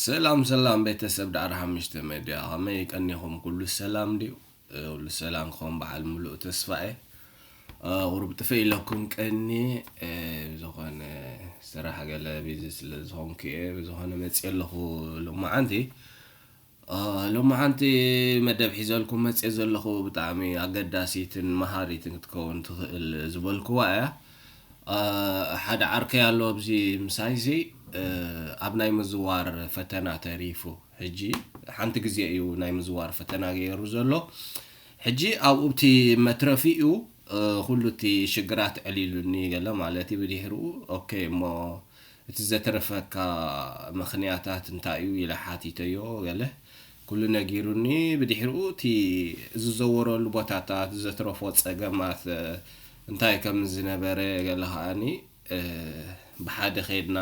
ሰላም ሰላም ቤተሰብ ዳዕሮ ሓሙሽተ መድያ፣ ከመይ ቀኒኹም? ኩሉ ሰላም ድዩ? እ፣ ኩሉ ሰላም ክኾን በዓል ሙሉእ ተስፋ እየ። እ፣ ቁሩብ ጥፍእ ኢለኩም ቀኒ፣ እ፣ ብዝኾነ ስራሕ ገለ ቢዚ ስለ ዝኾንኩ እየ። ብዝኾነ መፅእ ኣለኹ ሎማዓንቲ። እ፣ ሎማዓንቲ መደብ ሒዘልኩም መፅእ ዘለኹ ብጣዕሚ ኣገዳሲትን መሃሪትን ክትከውን ትኽእል ዝበልኩዋ እያ። እ፣ ሓደ ዓርከይ ኣሎ ኣብዚ ምሳይሲ፣ እ፣ ኣብ ናይ ምዝዋር ፈተና ተሪፉ። ሕጂ ሓንቲ ግዜ እዩ ናይ ምዝዋር ፈተና ገይሩ ዘሎ። ሕጂ ኣብኡ እቲ መትረፊኡ፣ እ፣ ኩሉ እቲ ሽግራት ዕሊሉኒ ገለ ማለት እዩ። ብድሕሪኡ፣ ኦኬ፣ እሞ እቲ ዘተረፈካ ምኽንያታት እንታይ እዩ ኢለ ሓቲተዮ ገለ። ኩሉ ነጊሩኒ። ብድሕሪኡ እቲ ዝዘወረሉ ቦታታት፣ ዘትረፎ ጸገማት፣ እ፣ እንታይ ከም ዝነበረ ገለ ከኣኒ፣ እ፣ ብሓደ ኸይድና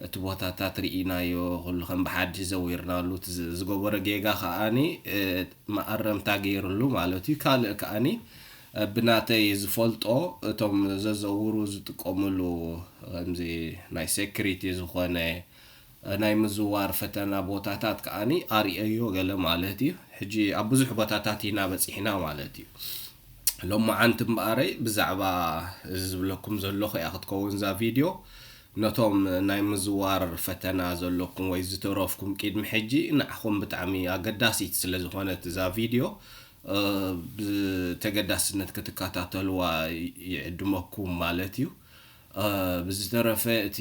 እቲ ቦታታት ርኢናዮ፣ ኩሉ ከም ብሓድሽ ዘዊርናሉ፣ እቲ ዝ-፣ ዝገበሮ ጌጋ ከኣኒ፣ እ፣ መኣረምታ ገይርሉ ማለት እዩ። ካልእ ከኣኒ፣ እ፣ ብናተይ ዝፈልጦ እቶም ዘዘውሩ ዝጥቀምሉ ከምዚ ናይ ሴኩሪቲ ዝኾነ ናይ ምዝዋር ፈተና ቦታታት ከኣኒ ኣርእየዮ ገለ ማለት እዩ። ሕጂ ኣብ ብዙሕ ቦታታት ኢና በጺሕና ማለት እዩ። ሎማዓንቲ እምበኣረይ ብዛዕባ እዚ ዝብለኩም ዘለኹ እያ ክትከውን እዛ ቪድዮ። ነቶም ናይ ምዝዋር ፈተና ዘለኩም ወይ ዝተረፍኩም ቅድሚ ሕጂ ንዓኹም ብጣዕሚ ኣገዳሲት ስለ ዝኾነት እዛ ቪድዮ፣ እ፣ ብተገዳስነት ክትከታተልዋ ይዕድመኩም ማለት እዩ። እ፣ ብዝተረፈ እቲ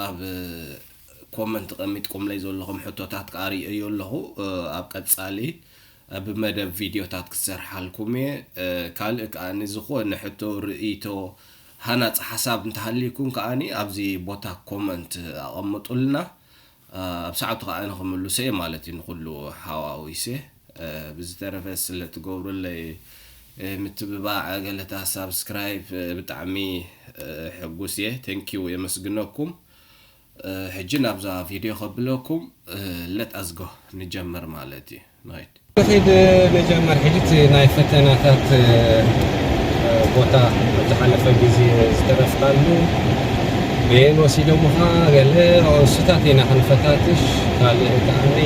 ኣብ ኮመንት ቀሚጥኩምለይ ዘለኹም ሕቶታት ከኣ ርእየዮ ኣለኹ። እ፣ ኣብ ቀጻሊ፣ እ፣ ብመደብ ቪድዮታት ክሰርሓልኩም እየ። እ፣ ካልእ ከኣ ንዝኾነ ሕቶ፣ ርእይቶ፣ ሃናጺ ሓሳብ እንተሃልይኩም ከኣኒ ኣብዚ ቦታ ኮመንት ኣቐምጡልና። እ፣ ኣብ ሰዓቱ ከኣ ንኽምልሶ እየ ማለት እዩ፣ ንኹሉ ሓዋዊሰ። እ፣ ብዝተረፈ ስለ ትገብሩለይ፣ እ፣ ምትብባዕ፣ ገለታ ሳብስክራይብ፣ እ፣ ብጣዕሚ፣ እ፣ ሕጉስ እየ። ቴንኪዩ፣ የመስግነኩም። እ፣ ሕጂ ናብዛ ቪድዮ ከብለኩም፣ እ፣ let us go ንጀምር ማለት እዩ። ናይት። ንኺድ ንጀምር። ሕጂ እቲ ናይ ፈተናታት፣ እ፣ ቦታ ኣብ ዝሓለፈ ግዜ ዝተረፍካሉ በየን ወሲዶምኻ? ገለ እሱታት ኢና ክንፈታትሽ። ካልእ ከኣኒ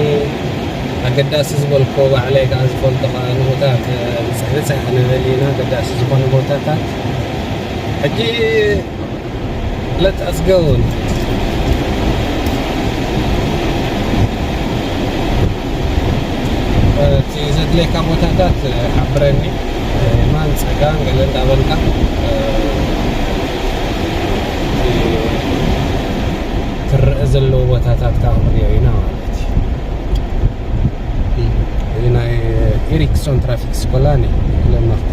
ኣገዳሲ ዝበልክዎ ባዕለይ ከኣ ዝፈልጦ ከኣ ንቦታት፣ እ፣ ብጽሕ ብጽሕ ክንብል ኢና፣ ኣገዳሲ ዝኾነ ቦታታት። ሕጂ let us go። እቲ ዘድልየካ ቦታታት ሓብረኒ፣ የማን ጸጋም ገለ እንዳበልካ፣ እቲ ትረአ ዘለዎ ቦታታት ከዓ ክንሪኦ ኢና ማለት እዩ። እዚ ናይ ኤሪክሶን ትራፊክ ስኮላ ኒ ለመኽታ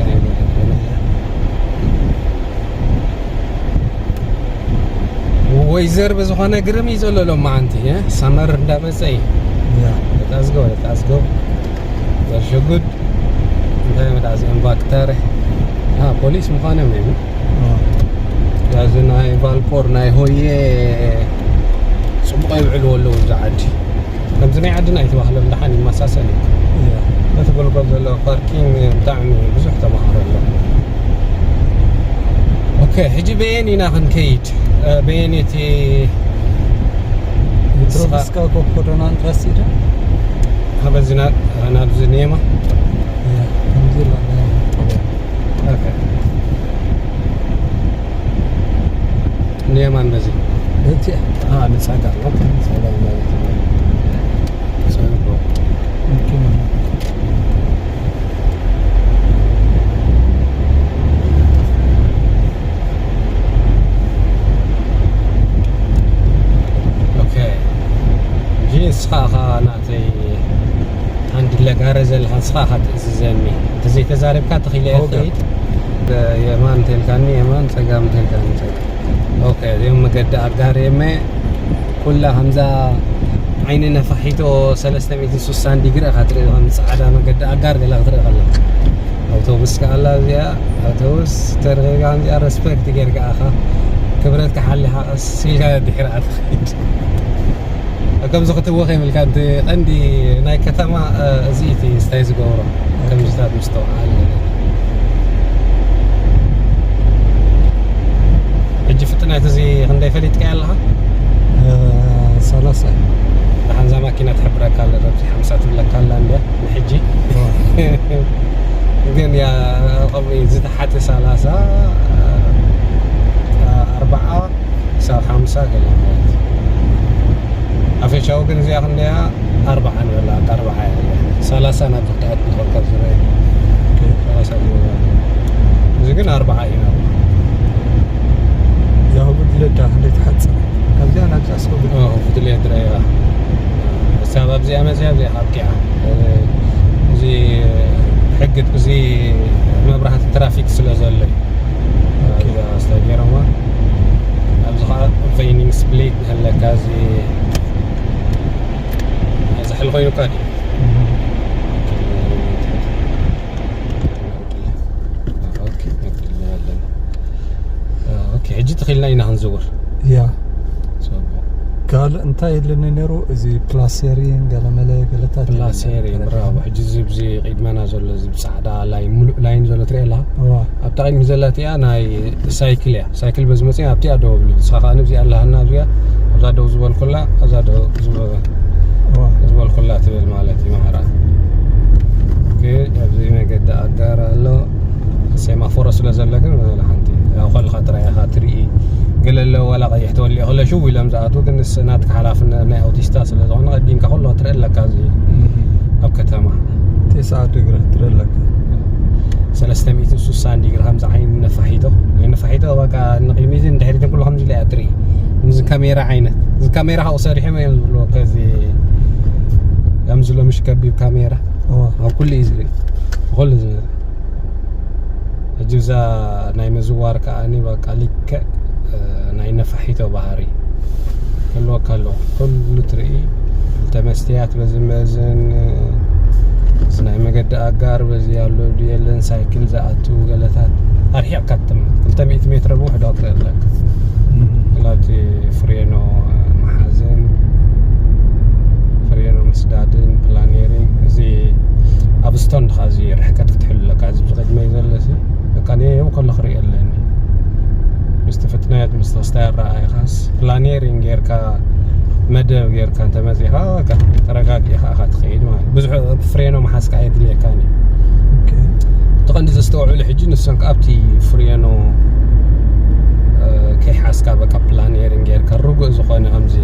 ወይዘር ብዝኾነ ግርም እዩ ዘሎ ሎማዓንቲ፣ እ? ሳመር እንዳመፀ እዩ። ያ። Let us go, let us go። Very good። እንታይ መድዓ እዚኦም ባክታረ? አ፣ ፖሊስ ምዃኖም እዩ። አ። ያዚ ናይ ቫልፖር ናይ ሆየ ጽቡቕ ይውዕልዎ ኣለዉ እዚ ዓዲ። ከምዚ ናይ ዓድና ኣይተባህሎም፣ ደሓን ይመሳሰል እዩ። እያ። በቲ ጎልጎል ዘሎ ፓርኪንግ ብጣዕሚ ብዙሕ ተማሃሮ ኣሎ። ኦኬ፣ ሕጂ በየን ኢና ክንከይድ? እ፣ በየን እቲ ሜትሮ ንስኻ ብስካ ኮኮዶናን ራሲዳ? ኣበዚና ናብዚ ኔማ። እያ፣ ከምዚ ኢላ፣ እያ። ኦኬ። ንየማን በዚ። እቲ፣ አ፣ ንጸጋም፣ ኦኬ፣ ንጸጋም ማለት ነው። ጸጋም። ኦኬ። ኦኬ። እዚ ንስኻ ኢኻ ናተይ ሃንድለ ጋረ ዘለኻ ንስኻ ኢኻ ትእዝዘኒ። እንተዘይተዛሪብካ ተኺለ እየ ኦኬ። ክኸይድ። የማን እንተልካኒ የማን፣ ጸጋም እንተልካኒ ጸጋም። ኦኬ፣ እዚኦም መገዲ ኣጋር የመ ኩላ ከምዛ ዓይኒ ነፋሒቶ ሰለስተ ሚእትን ስሳን ዲግሪ ኢኻ ትርኢ፣ ከም ጻዕዳ መገዲ ኣጋር ገለ ክትርኢ ከለኻ። ኣውቶቡስ ከኣ ኣላ እዚኣ፣ ኣውቶቡስ ተረኺብካ ከምዚኣ ረስፔክት ጌርካ ኢኻ ክብረትካ ሓሊኻ ቀስ ኢልካ ድሒራ ትኸይድ። ከምዚ ክትወ ከይብልካ፣ እቲ ቀንዲ ናይ ከተማ፣ እ፣ እዚ እቲ ስታይ ዝገብሮ፣ ከምዚታት ምስተውዓል። ሕጂ ፍጥነት እዚ ክንደይ ፈሊጥካዮ ኣለኻ? እ፣ ሰላሳ። ለካ ኣላ እንድያ ንሕጂ። ግን ያ ከምኡ እዩ ዝተሓተ ሰላሳ ኣርባዓ ክሳብ ሓምሳ ገለ ማለት እዩ። ኣፈሻዊ ግን እዚኣ ክንደያ ኣርባዓ ንበላ ኣርባዓ እያ። ሰላሳ ናብ ዝቕጣዐት ንኾን ካብ ዝረአ ሰላሳ ዝበላ እዚ ግን ኣርባዓ እዩ ናብ ያው ብድለዳ እንዴት ሓጽ ካብዚያ ናብዚያ ሰው ብድ ፍትልየ ድረያ ሳብ ኣብዚኣ መፅያ ኣብዚኣ ኣብቂዓ። እዚ ሕግት እዚ መብራህቲ ትራፊክ ስለ ዘሎ እዩ። ኣብዚኣ ኣስተገይሮማ። ኣብዚ ከዓ ኮምፕሌኒንግ ስፕሊት ንህለካ እዚ ዘሕል ኮይኑካ ድዩ? ኦኬ፣ መጥልና ኣለና። ኦኬ፣ ሕጂ ተኺልና ኢና ክንዝውር። ያ። ጽቡቕ። ካልእ እንታይ የለኒ ነይሩ? እዚ ፕላሴሪን ገለመለ ገለታት የለን። ፕላሴሪን፣ ብራቮ። ሕጂ እዚ ብዚ ቅድመና ዘሎ እዚ ብጻዕዳ ላይን፣ ሙሉእ ላይን ዘሎ ትሪኦ ኣለኻ? እዋ። ኣብታ ቅድሚ ዘላ እቲኣ ናይ ሳይክል እያ። ሳይክል በዚ መጽያ ኣብቲኣ ደው ኣብሉ። ንስኻ ከኣ ንብዚ ኣለሃና ኣብዚኣ፣ ኣብዛ ደው ዝበልኩላ፣ ኣብዛ ደው ዝበ-፣ እዋ። ዝበልኩላ ትብል ማለት እዩ፣ ማዕራ። ግን ኣብዚ መገዲ ኣጋር ኣሎ። ሴማፎሮ ስለ ዘሎ ግን ወላ ሓንቲ። ያው ከለኻ ጥራይ ኢኻ ትርኢ። ገለ ኣለዎ ዋላ ቀይሕ ተወሊዑ ከሎ ሽው ኢሎም ዝኣትዉ፣ ግን ንስ-፣ ናትካ ሓላፍነት ናይ ኣውቲስታ ስለ ዝኾነ ቀዲምካ ኩሉ ክትርኢ ኣለካ። እዚ እም። ኣብ ከተማ። ተስዓ ዲግሪ ትርኢ ኣለካ። ሰለስተ ሚእትን ስሳን ዲግሪ ከምዚ ዓይነት ነፋሒቶ። ናይ ነፋሒቶ በቃ ንቕድሚትን ንድሕሪትን ኩሉ ከምዚ ኢላ እያ ትርኢ። ከምዚ ካሜራ ዓይነት። እዚ ካሜራ ካብኡ ሰሪሖም እዮም ዝብልዎ፣ ከዚ ከምዚ ሎምሽ ከቢብ ካሜራ። እዋ። ኣብ ኩሉ እዩ ዝርኢ። ኩሉ ዝመ-፣ ሕጂ እዛ ናይ ምዝዋር ከኣኒ በቃ ልክዕ፣ እ፣ ናይ ነፋሒቶ ባህሪ ክህልወካ ኣለዎ። ኩሉ ትርኢ፣ ክልተ መስትያት በዝን በዝን፣ እ፣ እዚ ናይ መገዲ ኣጋር በዚ ኣሎ ድዩ የለን፣ ሳይክል ዝኣቱ ገለታት ኣርሒቕካ ትጥምት። ክልተ ሚእቲ ሜትሮ ብውሕዶ ክትርኢ ኣለካ። እም። ክላቲ ፍሬኖ፣ እ፣ መሓዝን፣ ፍሬኖ ምስዳድን፣ ፕላኔሪንግ፣ እዚ ኣብ ስቶንድ ኸዓ እዚ ርሕቀት ክትሕሉ ኣለካ። እዚ ብቕድመይ ዘሎ ሲ፣ በቃ ነየው ከሎ ክርኢ ኣለኒ። ምስቲ ፍጥነት፣ ምስቲ ክስታይ ኣረኣእያኻስ፣ ፕላኔሪንግ ጌርካ፣ መደብ ጌርካ እንተመጺኻ፣ በቃ ተረጋጊእኻ ኢኻ ትኸይድ ማለት እዩ። ብዙሕ ፍሬኖ ምሓዝ ከኣ የድልየካን እዩ። ኦኬ። እቲ ቀንዲ ዘስተውዕሉ ሕጂ ንሶም ከኣ ኣብቲ ፍሬኖ፣ እ፣ ከይሓዝካ በቃ ፕላኔሪንግ ጌርካ ርጉእ ዝኾነ ከምዚ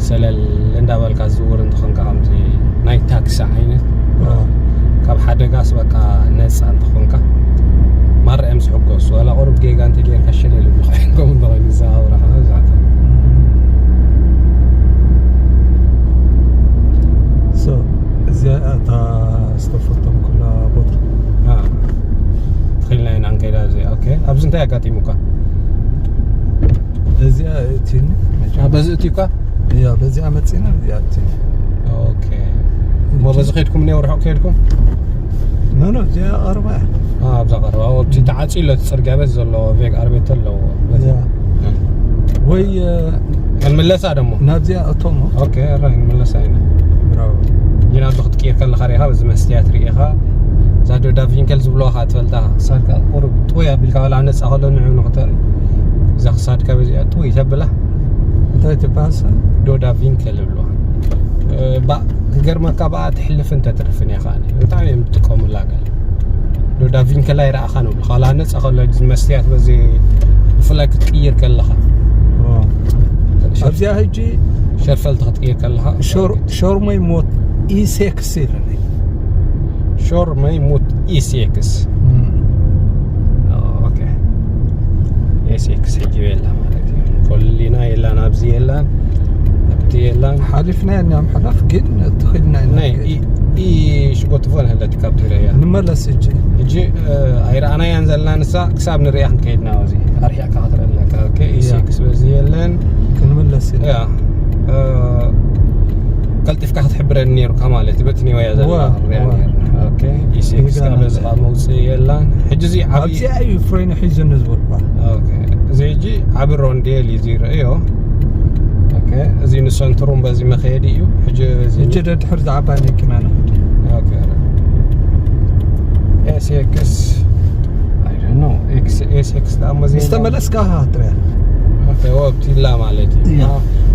ሰለል እንዳበልካ ዝዝውር እንተኾንካ፣ ከምዚ ናይ ታክሲ ዓይነት፣ ኦ። ካብ ሓደጋስ በቃ ነፃ እንተኾንካ፣ ማራ እዮም ዝሕጎሱ። ዋላ ቁሩብ ጌጋ እንተጌርካ ሸለል ይብሉኻ እዮም፣ ከምኡ እንተኾይኑ ዝዛወሩኻ መብዛሕትኦም። ሶ፣ እዚኣ እታ ዝተፈተንኩላ ቦታ። አ፣ ትኽክልና ኢና ንከይዳ እዚኣ። ኦኬ፣ ኣብዚ እንታይ ኣጋጢሙካ? እዚኣ እቲኒ። አ፣ በዚ እቲኳ? እያ፣ በዚኣ መጺና፣ እዚኣ እቲኒ። ኦኬ። እሞ በዚ ከድኩም፣ እኔ ርሑቕ ከድኩም? ኖ፣ ኖ፣ እዚኣ ቀረባ እያ። አ፣ ኣብዛ ቀረባ፣ ኣብቲ ተዓጽዩ ኣሎ፣ እቲ ጽርግያ በዚ ዘለዎ፣ ቬግ ኣርቤት ኣለዎ። በዚ። እያ። እ። ወይ፣ እ፣ ክንምለሳ ደሞ? ናብዚኣ እቶሞ። ኦኬ፣ ራይ፣ ክንምለሳ ኢና። ብራቮ። ግን ኣብዚ ክትቅይር ከለኻ ርኢኻ፣ በዚ መስትያት ርኢኻ፣ እዛ ዶ ዳቪንከል ዝብልዋ ኸኣ ትፈልጣ፣ ክሳድካ ቁሩብ ጥውይ ኣቢልካ፣ ዋላ ነጻ ከሎ ንዑ ንኽተርኢ፣ እዛ ክሳድካ በዚኣ ጥውይ ተብላ። እንታይ ትበሃል? ዶ ዳቪንከል ይብልዋ። እ፣ ባ-፣ ክገርመካ፣ ብኣ ትሕልፍን ተትርፍን እያ ኸኣ። ብጣዕሚ እዮም ዝጥቀሙላ ገለ። ዶ ዳቪንከል ኣይረኣኻ ንብልኻ። ዋላ ነጻ ከሎ፣ እዚ መስትያት በዚ ብፍላይ ክትቅይር ከለኻ። ዋ። ኣብዚኣ ሕጂ ሸርፈልቲ ክትቅይር ከለኻ። ሾር-፣ ሾርመይ ሞት ኢ ሴክስ ኢሉኒ። ሾርመይ ሞት ኢ ሴክስ። እም። ኦኬ። ኤስኤክስ ሕጂ የላ ማለት እዩ። ኮሊና የላን፣ ኣብዚ የላን፣ ኣብቲ የላን። ሓሊፍና ኢና ምሕላፍ፣ ግን ትኽልና ኢና ናይ ንከይድ። ኢ-፣ ኢ ሽጎትፎን ህለት ካብ ትረያ። ንመለስ ሕጂ። ሕጂ፣ እ፣ ኣይረኣናያን ዘለና ንሳ፣ ክሳብ ንሪኣ ክንከይድና ኣብዚ። ኣርሒቕካ ክትርኢ ኣለካ። ኦኬ፣ ያ። ኢሴክስ በዚ የለን። ክንመለስ ኢና። ያ። እ፣ ቀልጢፍካ ክትሕብረኒ ነይሩካ ማለት እዩ። በቲ ኒወያ ዘለና ዋ፣ ክንሪኣ ዋ። ነይርና። ኦኬ፣ ኢሴክስ ይገርም። ካብ በዚ ካብ መውፅኢ የላን። ሕጂ እዚ ዓብዪ ኣብዚኣ እዩ ፍሬን ሒዙ ንዝበልኳ። ኦኬ፣ እዚ ሕጂ ዓቢ ሮንዴል እዩ ዝርእዮ። ኦኬ፣ እዚ ንሰንትሩም በዚ መኸየዲ እዩ። ሕጂ እዚ ሕጂ ደድሕር ዝዓባይ መኪና ንኽድ። ኦኬ። ኤስኤክስ፣ I don't know። ኤክስ-፣ ኤስኤክስ ደኣ መዚ ምስ ተመለስካ ኻትሪያ። ኦኬ፣ ወብቲላ ማለት እዩ። እያ።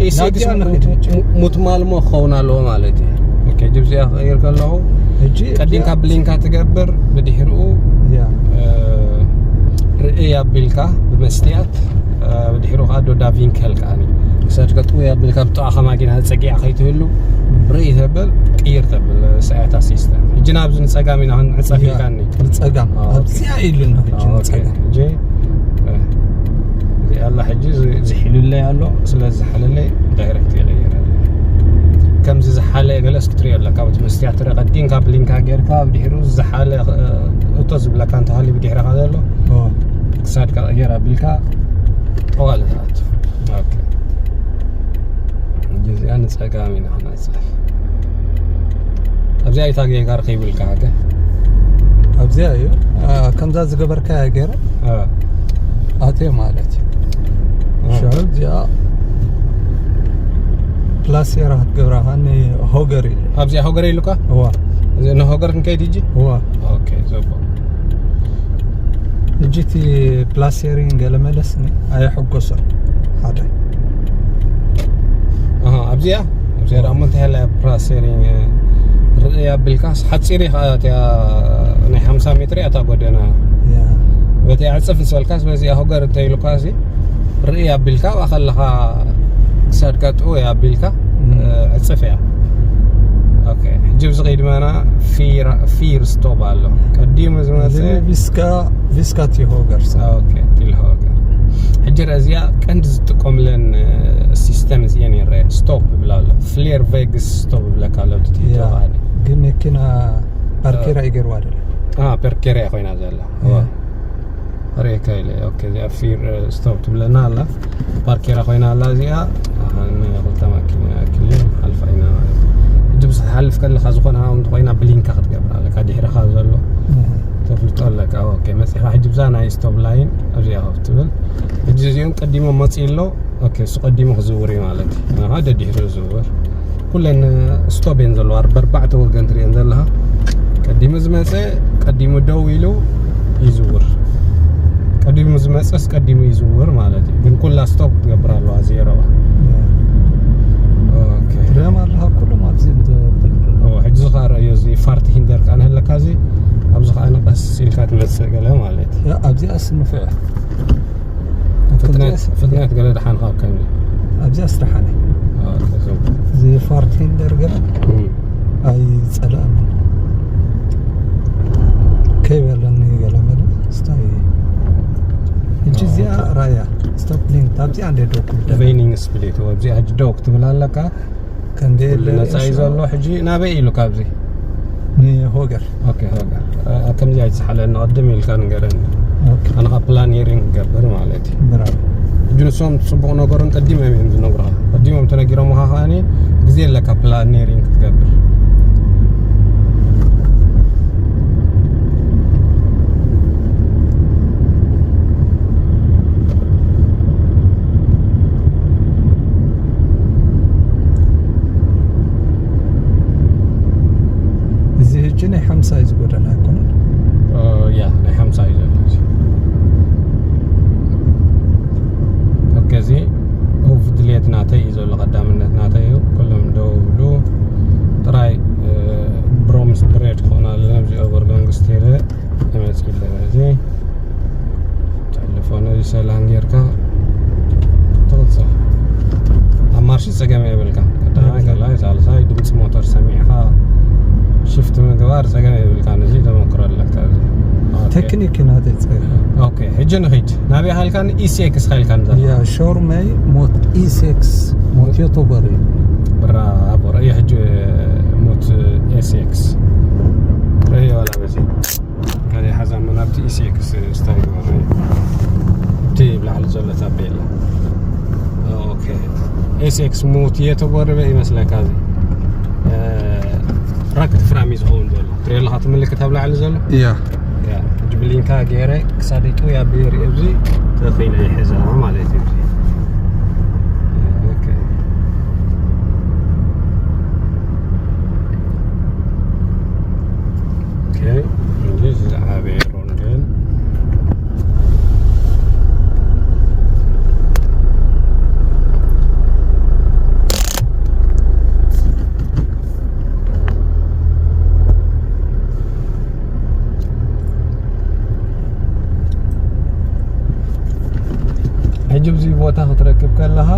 ኤስኤክስ ናብዚኣ ንኽድ። ሙ-፣ ሙ-፣ ሙትማልሞ ክኸውን ኣለዎ ማለት እዩ። ከጅብ እዚኣ ክቕይር ከለኹ ሕጂ ቀዲምካ እዚኣ ብሊንካ ትገብር፣ ብድሕሪኡ ያ እ፣ ርእይ ኣቢልካ ብመስትያት፣ እ፣ ብድሕሪኡ ከዓ ዶዳ ቪንከል ከዓኒ ክሳድካ ጥውይ ኣቢልካ ብጥቓኻ ማኪና ጸጊዓ ከይትህሉ ርእይ ተብል፣ ቅይር ተብል፣ ሰያታ ሲስተም። ሕጂ ናብዚ ንጸጋም ኢና ክንዕጸፍ ያ ኢልካኒ። ንጸጋም ኦኬ። ኣብዚኣ ኢሉና ሕጂ ኦኬ። ንጸጋም። ሕጂ፣ እ፣ እዚኣ ኣላ ሕጂ ዝ-፣ ዝሒሉለይ ኣሎ። ስለዚ ዝሓለለይ ዳይሬክት ይቕይረለይ። ከምዚ ዝሓለ ገለ እስክትሪኦ ኣለካ። ኣብቲ መስትያት ትርኢ ቀዲምካ ብሊንካ ጌርካ፣ ኣብ ድሕሪኡ ዝሓለ፣ እ፣ እቶ ዝብለካ እንተሃልዩ ብድሕረኻ ዘሎ፣ ኦ። ክሳድካ ቅይር ኣቢልካ ጠዋሊ ትኣቱ። ኦኬ። እዚኣ ንጸጋም ኢና ክነጽፍ። ኣብዚኣ ኣይታ ጌጋ ረኺብልካ ሃገ? ኣብዚኣ እዩ። አ፣ ከምዛ ዝገበርካያ ገይረ አ። ኣትየ ማለት እዩ። አ። ሽዑ እዚኣ ፕላስ ሴራ ክትገብራ ከኣ ንሆገር ኢሉ። ኣብዚኣ ሆገር ኢሉካ? እዋ። እዚ ንሆገር ክንከይድ ሕጂ? እዋ። ኦኬ፣ ጽቡቕ። ሕጂ እቲ ፕላስ ሴሪንግ ገለ መለስ ኣየሐጎሶን። ሓደ። ኣሃ፣ ኣብዚኣ? ኣብዚኣ ደኣ እሞ እንታይ ኣላ ፕላስ ሴሪንግ ርእይ ኣቢልካስ ሓጺር ኢኻ እቲኣ ናይ ሓምሳ ሜትር እያ እታ ጎደና። ያ። በቲ ዕጽፍ ምስ በልካስ በዚኣ ሆገር እንተኢሉካ እዚ ርእይ ኣቢልካ ኣብኣ ከለኻ ክሳድካ ጥውይ ኣቢልካ፣ እም። እ፣ ዕጽፍ እያ። ኦኬ፣ ሕጂ ኣብዚ ቅድመና ፊራ-፣ ፊር ስቶፕ ኣሎ። ቀዲሙ ዝመጽእ እዚ ቪስካ፣ ቪስካ ቲሆገር። ኦኬ፣ ቲልሆገር። ሕጂ ርአ እዚኣ ቀንዲ ዝጥቀምለን፣ እ፣ ሲስተም እዚአን ይረአ። ስቶፕ ይብላ ኣሎ። ፍሌር ቬግስ ስቶፕ ይብለካ ኣሎ። እቲ ያ፣ ቲቶ ከዓኒ። ግን መኪና ፓርኬራ እ፣ ይገርዋ ደለ። አ፣ ፓርኬራ ኮይና ዘላ። ያ። ዋ። ርእየካ ኢለ። ኦኬ፣ እዚኣ ፊር፣ እ፣ ስቶፕ ትብለና ኣላ። ፓርኬራ ኮይና ኣላ እዚኣ። ኣነ ክልተ ማኪና ክልል ሓልፋ ኢና ማለት እዩ። ሕጂ ምስ ትሓልፍ ከለኻ ዝኾነ ሃው እንተኾይና ብሊንካ ክትገብር ኣለካ። ድሕርኻ ዘሎ እህ። ተፍልጦ ኣለካ። ኦኬ፣ መጺኻ ሕጂ ብዛ ናይ ስቶፕ ላይን ኣብዚኣ ኮፍ ትብል። ሕጂ እዚኦም ቀዲሞም መጺኡ ኣሎ። ኦኬ፣ እሱ ቀዲሙ ክዝውር እዩ ማለት እዩ። ኣሃ፣ ደድሕሪኡ ዝዝውር። ኩለን ስቶፕ እየን ዘለዋ፣ በርባዕተ ወገን ትርእየን ዘለኻ። ቀዲሙ ዝመጸ፣ ቀዲሙ ደው ኢሉ ይዝውር። ቀዲሙ ዝመጸስ ቀዲሙ ይዝውር ማለት እዩ። ግን ኩላ ስቶፕ ትገብር ኣለዋ፣ ዜሮዋ። ኦኬ። ትርእዮም ኣለኻ፣ ኩሎም ኣብዚ እንተ-፣ ኦ፣ ሕጂ እዚ ኸኣ ረእዮ፣ እዚ ፋርት ሂንደር ከኣ ንህለካ፣ እዚ ኣብዚ ኸኣ ንቐስ ኢልካ ትመጽእ ገለ ማለት እዩ። ያ፣ ኣብዚኣስ ንፍዕ። ፍጥነት፣ ፍጥነት ገለ ደሓን ካብ ከምዚ። ኣብዚ ኣስራሓኒ። ኦኬ፣ ሶ። እዚ ፋርቲንደር ገለ እም። ኣይጸላእን። ከይበለኒ ገለ መለ፣ ስታይ። ሕጂ እዚኣ ኦኬ። ራያ፣ ስቶፕ ሊንክ፣ ኣብዚኣ እንደ ዶክ ትብል። ቬኒንግ ስፕሊት፣ ኣብዚኣ ሕጂ ዶክ ትብል ኣለካ። ከምዚ ኩሉ የለ ነጻ እዩ እሱ። ዘሎ። ሕጂ ናበይ ኢሉ ካብዚ? ንሆገር። ኦኬ፣ ሆገር። አ፣ ከምዚ ኣይተሳሓለኒ፣ ቅድም ኢልካ ንገረኒ። ኦኬ። ኣነ ካብ ፕላን ሄሪንግ ክገብር ማለት እዩ። ብራቮ። ሕጂ ንሶም ጽቡቕ ነገሮም ቀዲሞም እዮም ዝነግሩኻ። ቀዲሞም ተነጊሮምኻ ከኣኒ ግዜ ኣለካ ፕላን ሄሪንግ ክትገብር። እዚ ሕጂ ናይ ሓምሳ እዩ ዝጎደና ኣይኮነን? እ፣ ያ፣ ናይ ሓምሳ እዩ ዘሎ እዚ። ኦኬ፣ እዚ ኦፍ ድሌት ናተይ እዩ ዘሎ፣ ቀዳምነት ናተይ እዩ። ኩሎም ደው ይብሉ። ጥራይ፣ እ፣ ብሮምስ ብሬድ ክኾን ኣለና፣ ኣብዚ ኦቨር ሎንግ ስቴለ ይመጽእ ኣለና። እዚ ተለፎን እዚ ሰላም ጌርካ ትቕጽል። ኣብ ማርሽ ጸገም የብልካ። ቀዳማይ፣ ካልኣይ፣ ሳልሳይ ድምጺ ሞተር ሰሚዕኻ ሽፍት ምግባር ጸገም የብልካ። ነዚ ተመክሮ ኣለካ። እዚ ኦኬ። ቴክኒክ ኢና ተጸ-፣ ኦኬ፣ ሕጂ ንኺድ። ናበይ ሃልካኒ? ኢሲኤክስ ሃልካኒ ዘላ። ያ፣ ሾርመይ ሞት ኢሲኤክስ፣ ሞት ዮቶበሪ። ብራቮ፣ ርእዮ ሕጂ ሞት ኤስኤክስ። ርእዮ ዋላ በዚ። ካልእ ሓዛሞ ናብቲ ኢሲኤክስ ስታይ ግበሮ። እቲ ብላዕሊ ዘሎ ታፔላ። ኦኬ። ኤስኤክስ ሙት እየ ተጎርበ ይመስለካ እዚ። እ፣ ራክት ፍራሚ ዝኸውን ዘሎ። ትሪኦ ኣለኻ እቲ ምልክት ኣብ ላዕሊ ዘሎ? እያ። ያ። ሕጂ ብሊንካ ገይረ ክሳደይ ጥውይ ኣቢለ ርእየ ኣብዚ ተኺለ ይሕዛ ማለት እዩ። ኦኬ። ኦኬ። እንግዲህ ዝዓበየ ሮንደል። ሕጂ ኣብዚ ቦታ ክትረክብ ከለኻ፣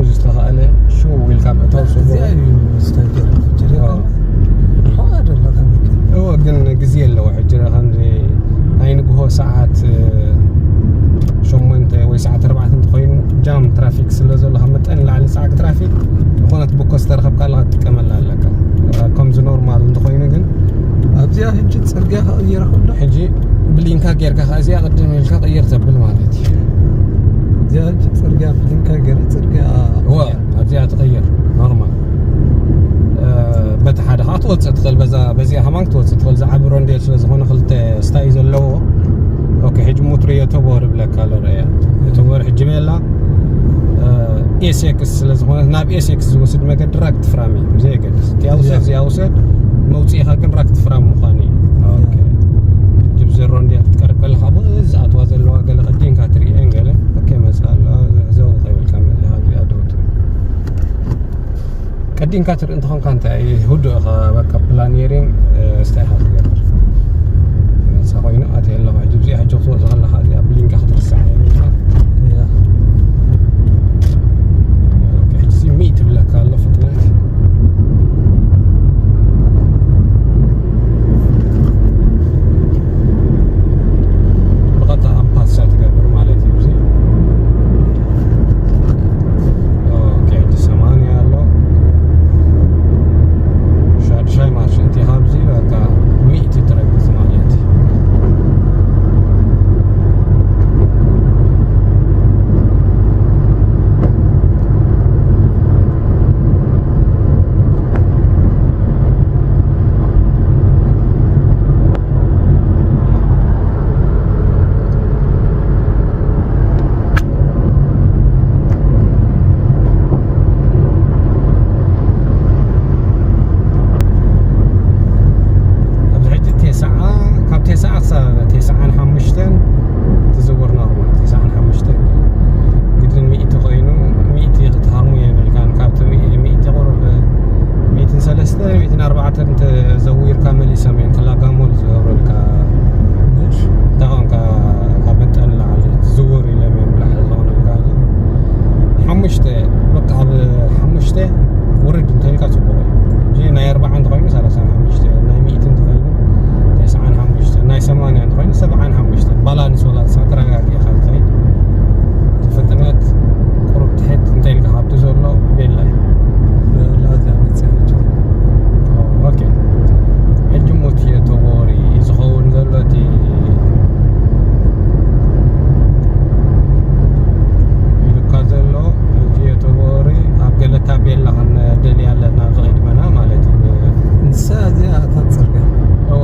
እዚ ዝተኻእለ ሽው ኢልካ ምእታው ጽቡቕ። እዚኣ እዩ ስታይል ጀርመን። ሕጂ ደኣ እዎ። ርሑቕ ኣይደለኻን። እዎ፣ ግን ግዜ ኣለዎ። ሕጂ ደኣ ከምዚ ናይ ንግሆ ሰዓት፣ እ፣ ሸሞንተ ወይ ሰዓት ኣርባዕተ እንተኾይኑ፣ ጃም ትራፊክ ስለ ዘሎ፣ ካብ መጠን ንላዕሊ ጻዕቂ ትራፊክ፣ ዝኾነት ብኮ ዝተረኸብካ ኣለኻ ትጥቀመላ ኣለካ። ከምዚ ኖርማል እንተኾይኑ ግን ኣብዚኣ ሕጂ ጽርግያ ክቕይራ ከሎ ሕጂ ብሊንካ ጌርካ ከኣ እዚኣ ቅድም ኢልካ ቅይር ተብል ማለት እዩ። እዚኣ ሕጂ ጽርግያ ብሊንካ ገይረ ጽርግያ እወ፣ ኣብዚኣ ትቕይር ኖርማል። እ፣ በቲ ሓደ ከዓ ትወፅእ ትኽእል፣ በዛ፣ በዚኣ ከማን ክትወፅእ ትኽእል። ዝዓቢ ሮንዴል ስለ ዝኾነ ክልተ ስታይ ዘለዎ። ኦኬ፣ ሕጂ ሙትሪ የተቦር ይብለካ ኣሎ፣ ርኣያ። የተቦር ሕጂ ቤላ፣ እ፣ ኤስኤክስ ስለ ዝኾነ ናብ ኤስኤክስ ዝወስድ መገዲ ራክት ፍራም እዩ፣ ብዘየገድስ። እቲኣ ውሰድ፣ እዚኣ ውሰድ፣ መውፅኢኻ ግን ራክት ፍራም ምዃኑ እዩ። ኦኬ። ጅብ ዘሮ እንድያ ክትቀርብ ከለኻ፣ ብዝኣትዋ ዘለዋ ገለ ቅዲንካ ትርእየን ገለ። ኦኬ፣ መፅእ ኣሎ፣ ዘው ከይብልካ መፅእ፣ ኣብዚኣ ደው ትብል። ቅዲንካ ትርኢ እንተኾንካ እንታይ እዩ? ህዱእ ኢኻ፣ በቃ ፕላኔሪንግ፣ እ፣ ስታይ ኢኻ ትገብር። መፅእ ኮይኑ ኣትየ ኣለኹ። ሕጂ እዚኣ ሕጂ ክትወፅእ ከለኻ እዚኣ ብሊንካ ክትርስዓ የብልካ። እያ። ሕጂ እዚ ሚእቲ ትብለካ ኣሎ ፍጥነት። ብቐጥታ ኣምፓሳ ትገብር ማለት እዩ። እዚ ኦኬ፣ ሕጂ ሰማንያ ኣሎ። ሻድሻይ ማርሽ እቲ ካብዚ በቃ ሚእቲ ትረግጽ ማለት እዩ። ኣብዚ ሕጂ ቴስዓ፣ ካብ ቴስዓ ክሳብ ቴስዓን ሓሙሽተን ትዝውር ኖርማል፣ ቴስዓን ሓሙሽተን። ግድን ሚእቲ ኮይኑ፣ ሚእቲ ክትሃርሙ የብልካን። ካብቲ ሚእቲ ቁሩብ፣ ሚእትን ሰለስተን፣ ሚእትን ኣርባዕተን ተዘዊርካ መሊሶም እዮም ክላጋሞል ዝገብሩልካ። እሺ። እንታይ ኾንካ፣ ካብ መጠን ንላዕሊ ትዝውር ኢሎም እዮም ላዕሊ ዝኾኑልካ። ሓሙሽተ፣ በቃ ኣብ ሓሙሽተ ውርድ እንተኢልካ ጽቡቕ እዩ። እዚ ናይ ኣርባዓ እንተኾይኑ ሰላሳን ሓሙሽተ፣ ናይ ሚእቲ እንተኾይኑ ተስዓን ሓሙሽተ፣ ናይ ሰማንያ እንተኾይኑ ሰብዓን ሓሙሽተ። ባላንስ ወላ ንሳ ተረጋጊእኻ ትኸይድ። እቲ ፍጥነት ቁሩብ ትሕት እንተኢልካ ካብቲ ዘሎ ቤላ እዩ። ቤላ እዚኣ መጽያ ሕጂ። ኦኬ። ሕጂ ሞት የተቦሪ ዝኸውን ዘሎ እቲ ኢሉካ ዘሎ፣ ሕጂ የተቦሪ ኣብ ገለ ታቤላ ክንደሊ ኣለና፣ ዝቕድመና ማለት እዩ። ንሳ እዚኣ እታ ጽርግያ። እወ።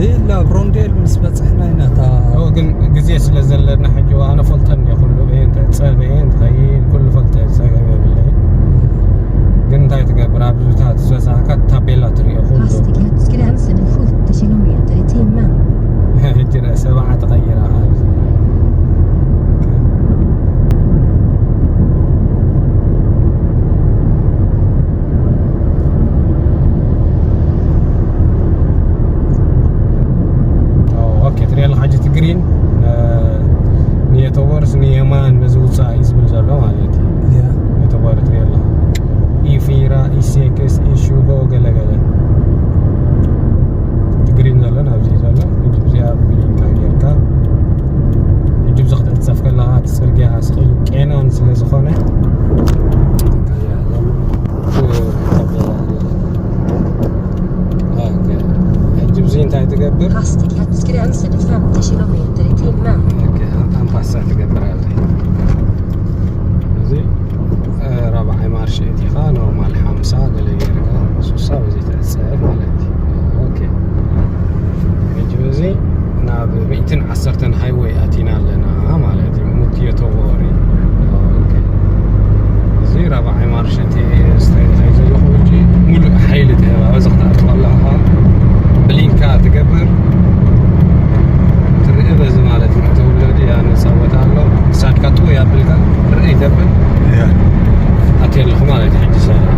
ኢላ ብሮንዴል ምስ በጻሕና ኢና እታ እወ፣ ግን ግዜ ስለ ዘለና ሕጂ ኣነ ፈልጠን እየ ኩሉ፣ በየን ትዕጸ፣ በየን ትኸይድ፣ ኩሉ ፈልጠ፣ ጸገም የብለይን። ግን እንታይ ትገብር፣ ኣብ ዙታት ዝበጻሕካ ታቤላ ትሪኦ ኩሉ። Hastighetsgränsen är sjuttio kilometer i timmen. ሕጂ ርአ ሰብዓ ተቐይራ ኣብዚ። ኦኬ፣ ትሪኦ ኣለኻ ሕጂ እቲ ግሪን፣ እ፣ ንየተወርስ ንየማን በዚ ውፃእ እዩ ዝብል ዘሎ ማለት እዩ። ያ። የተወር ትሪኦ ኣለኻ። ኢፊራ፣ ኢሴክስ፣ ኢሹጎ፣ ገለገለ። እቲ ግሪን ዘሎ ናብዚ እዩ ዘሎ። ሕጂ እዚኣ ብሊንካ ጌርካ፣ ሕጂ ብዚ ክትዕጸፍ ከለኻ እቲ ጽርግያ ስቕ ኢሉ ቄናን ስለ ዝኾነ፣ ኦኬ። ሕጂ ብዚ እንታይ ትገብር? Hastighetsgränsen är femtio kilometer i timmen. ኦኬ፣ ኣምፓሳ ትገብር ኣለ። እዚ፣ እ፣ ራብዓይ ማርሽ እቲኻ ኖርማል ሓምሳ ገለ ጌርካ ሱሳ በዚ ትዕጸፍ ማለት እዩ። ኦኬ። ሕጂ በዚ ናብ ሚእትን ዓሰርተን ሃይወይ ኣቲና ኣለና ማለት እዩ። ሙት የተወሪ። ኦኬ። እዚ ራብዓይ ማርሽ እቲ ስታይ እንታይ ዘለኹ ሕጂ ሙሉእ ሓይሊ ትህባ። በዚ ክትኣቱ ከለኻ ብሊንካ ትገብር። ትርኢ በዚ ማለት እዩ። ተውለዲ ያ ነፃ ቦታ ኣሎ። ክሳድካ ጥውይ ኣቢልካ ርእ ይተብል። ያ። ኣትየ ኣለኹ ማለት እዩ። ሕጂ ሰላም።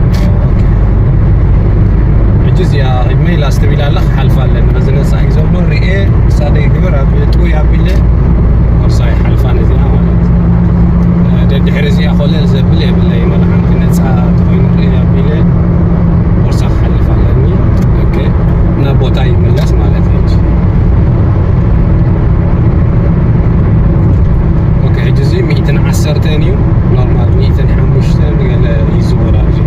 ኦኬ። ሕጂ እዚኣ ሜላ ስትቢል ኣላ ክሓልፍ ኣለኒ። በዚ ነፃ እዩ ዘሎ። ርኤ ክሳደይ ግበር ኣብ ጥውይ ኣቢለ ወርሳይ ሓልፋ ነዚኣ ማለት እዩ። ኮለል ዘብል የብለይ፣ መድሓንቲ ነፃ ተኾይኑ ኣቢለ ቦርሳ ክሓልፍ ኣለኒ። ኦኬ፣ ናብ ቦታ ይምለስ ማለት እዩ። ኦኬ፣ ሕጂ እዚ ሚእትን ዓሰርተን እዩ፣ ኖርማል ሚእትን ሓሙሽተን ገለ ይዝውር ኣብዚ።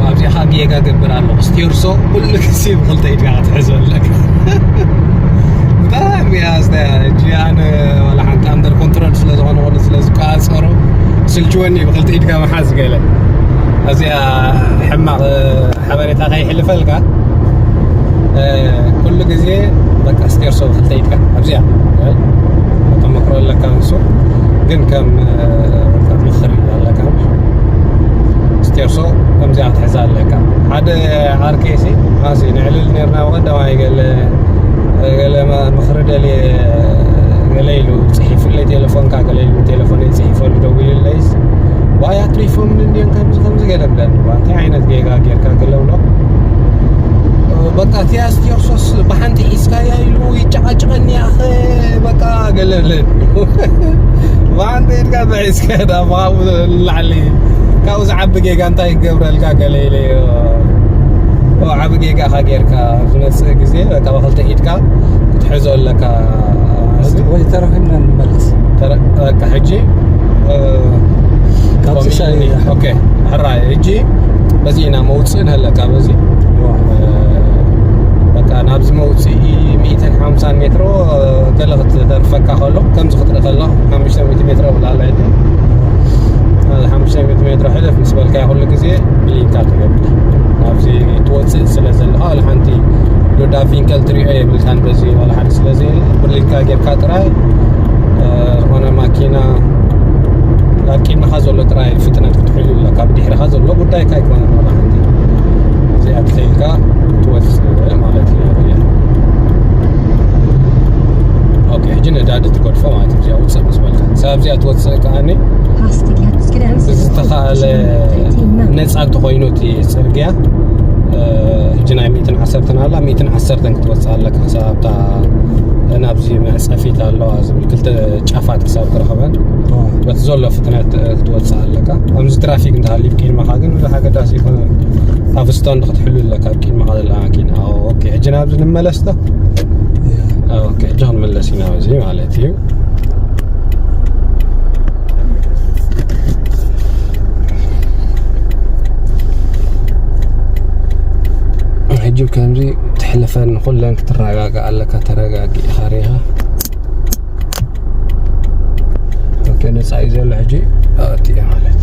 ኣብዚኣ ኸኣ ጌጋ ገብር ኣለኹ። ስቴርሶ ኩሉ ግዜ ብኽልተ ኢድካ ክትሕዞ ኣለካ። ብጣዕሚ እያ ኣስተያ። ሕጂ ኣነ ዋላ ሓንቲ ኣንደር ኮንትሮል ስለ ዝኾነ፣ ኩሉ ስለ ዝቆጻጸሮ፣ ስልችወኒ ብኽልተ ኢድካ ምሓዝ ገለ። ኣዚኣ ሕማቕ ሓበሬታ ከይሕልፈልካ፣ እ፣ ኩሉ ግዜ በቃ ስቴርሶ ብኽልተ ኢድካ ኣብዚኣ፣ እ፣ ተመክሮ ኣለካ ንሱ። ግን ከም፣ እ፣ በቃ ምኽሪ ኣለካ። ስቴርሶ ከምዚኣ ክትሕዛ ኣለካ። ሓደ ዓርከይሲ፣ ኣዚ ንዕልል ነርና፣ ብቐዳማይ ገለ፣ ገለ መ-፣ ምኽሪ ደልየ፣ ገለ ኢሉ ጽሒፉለይ ቴሌፎንካ፣ ገለ ኢሉ ቴሌፎነይ ጽሒፈሉ ደዊሉለይስ፣ ዋይ ኣትሪፎምኒ እንድዮም ከምዚ ከምዚ ገለ ብለኒ። ዋ፣ እንታይ ዓይነት ጌጋ ጌርካ ገለ ብሎ። በቃ፣ እቲ ኣስቴርሶስ ብሓንቲ ሒዝካያ ኢሉ ይጨቃጨቀኒ፣ ኣኸ፣ በቃ፣ ገለ ብለኒ። ብሓንቲ ኢድካ ብሒዝካ፣ ዳ፣ ብኻብኡ ንላዕሊ፣ ካብኡ ዝዓቢ ጌጋ እንታይ ክገብረልካ ገለ ኢለዮ። ኦ፣ ዓቢ ጌጋ ኢኻ ጌርካ፣ ኣብ ዝመጽእ ግዜ፣ በቃ፣ ብኽልተ ኢድካ ክትሕዞ ኣለካ። ወይ ተረኺብና ንመለስ። ተረ-፣ በቃ፣ ሕጂ፣ እ፣ ካብዚ ኮሚኒ-፣ ሳይ-፣ ኦኬ፣ ሕራይ፣ ሕጂ በዚ ኢና መውጽእ ንህለካ፣ በዚ። ዋ። እ፣ በቃ፣ ናብዚ መውጽኢ ሚእትን ሓምሳን ሜትሮ፣ እ፣ ገለ ክትተርፈካ ከሎ፣ ከምዚ ክትርኢ ከሎ፣ ሓሙሽተ ሚእቲ ሜትሮ ብላላ፣ ሕጂ። እ፣ ሓሙሽተ ሚእቲ ሜትሮ ሕልፍ ምስ በልካዮ፣ ኩሉ ግዜ ብሊንካ ትገብር። ኣብዚ ትወጽእ ስለ ዘለኻ፣ ዋላ ሓንቲ ሉዳ ቪንከል ትሪኦ የብልካን፣ በዚ ዋላ ሓደ ስለ ዘየለ፣ ብሊንካ ጌርካ ጥራይ፣ እ፣ ዝኾነ ማኪና ኣብ ቅድመኻ ዘሎ ጥራይ ፍጥነት ክትሕሉ ኣለካ፣ ብድሕርኻ ዘሎ ጉዳይካ ኣይኮነን። ዋላ ሓንቲ እዚኣ ትኸይልካ ትወጽእ ማለት እዩ። ኦኬ፣ ሕጂ ነዳዲ ትገድፎ ማለት እዩ። እዚኣ ውጽእ ምስ በልካ፣ ሳብ እዚኣ ትወጽእ ከኣኒ ብዝተኻእለ ነጻ እንተኾይኑ እቲ ጽርግያ፣ እ፣ ሕጂ ናይ ሚእትን ዓሰርተን ኣላ፣ ሚእትን ዓሰርተን ክትወጽእ ኣለካ። ክሳብ ኣብታ ናብዚ መዕጸፊት ኣለዋ ዝብል ክልተ ጫፋት ክሳብ ክረኽበን፣ በቲ ዘሎ ፍጥነት፣ እ፣ ክትወጽእ ኣለካ። ከምዚ ትራፊክ እንተሃልዩ ቅድመኻ ግን ብዙሕ ኣገዳሲ ይኮነ። ኣብ ስታንድ ክትሕሉ ኣለካ፣ ኣብ ቅድመኻ ዘላ ማኪና። ኦ፣ ኦኬ፣ ሕጂ ናብዚ ንመለስ ዶ? ኦኬ፣ ሕጂ ክንመለስ ኢና፣ እዚ ማለት እዩ። ሕጂ ከምዚ ትሕልፈን ኩለን ክትረጋጋእ ኣለካ። ተረጋጊእኻ ሪኻ። ኦኬ፣ ነጻ እዩ ዘሎ ሕጂ። ኣቲ ማለት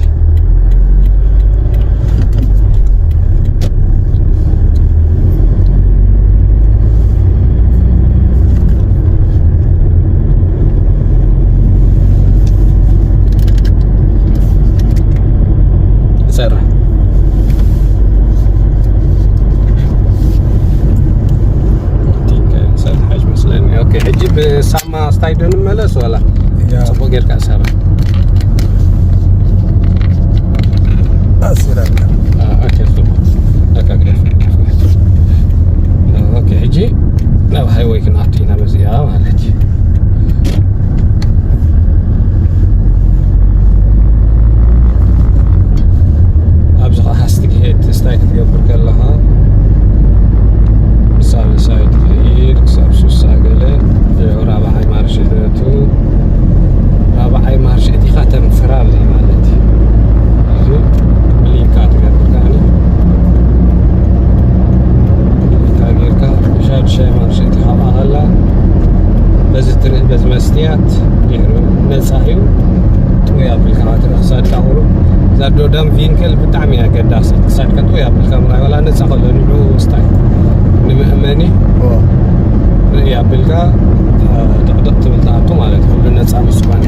ይሰርሕ። ቲንክ ይሰርሕ መስለኒ። ኦኬ፣ ሕጂ ብሳማ ስታይ ዶ ንመለስ ዋላ? ያ። ጽቡቅ ጌርካ ሰራ። ኣሲራካ። አ፣ ኦኬ፣ ጽቡቅ። በቃ ግደፍ። ኦኬ፣ ሕጂ ናብ ሃይወይ ክንኣቱ ኢና በዚኣ ማለት እዩ። ኣብዚ ኸዓ ሃስቲ ክሄድ ስታይ ክትገብር ከለኻ፣ ምሳሌ ሳይ ትኸይድ ክሳብ ሱሳ ገለ፣ ራብዓይ ማርሽ እተቱ፣ ራብዓይ ማርሽ እቲኻ ተንፍራል ማለት እዩ። እዚ ብሊንካ ትገብር ከኣኒ፣ ብሊንካ ጌርካ ሻድሻይ ማርሽ እቲኻ ብኣኸላ፣ በዚ ትርኢ፣ በዚ መስትያት ድሕሩ ነጻ እዩ። ጥውይ ኣቢልካ ትርኢ ክሳድካ ቁሩብ። እዛ ዶዳም ቪንክል ብጣዕሚ እያ ኣገዳሲት። ክሳድካ ጥውይ ኣቢልካ ምርኣይ ዋላ ነጻ ከሎ ንዑ ውስጣይ ንምእመኒ ኦ። ርኢ ኣቢልካ፣ እ፣ ጥቕጥቕ ትብል ትኣቱ ማለት እዩ። ኩሉ ነጻ ምስ ኮነ።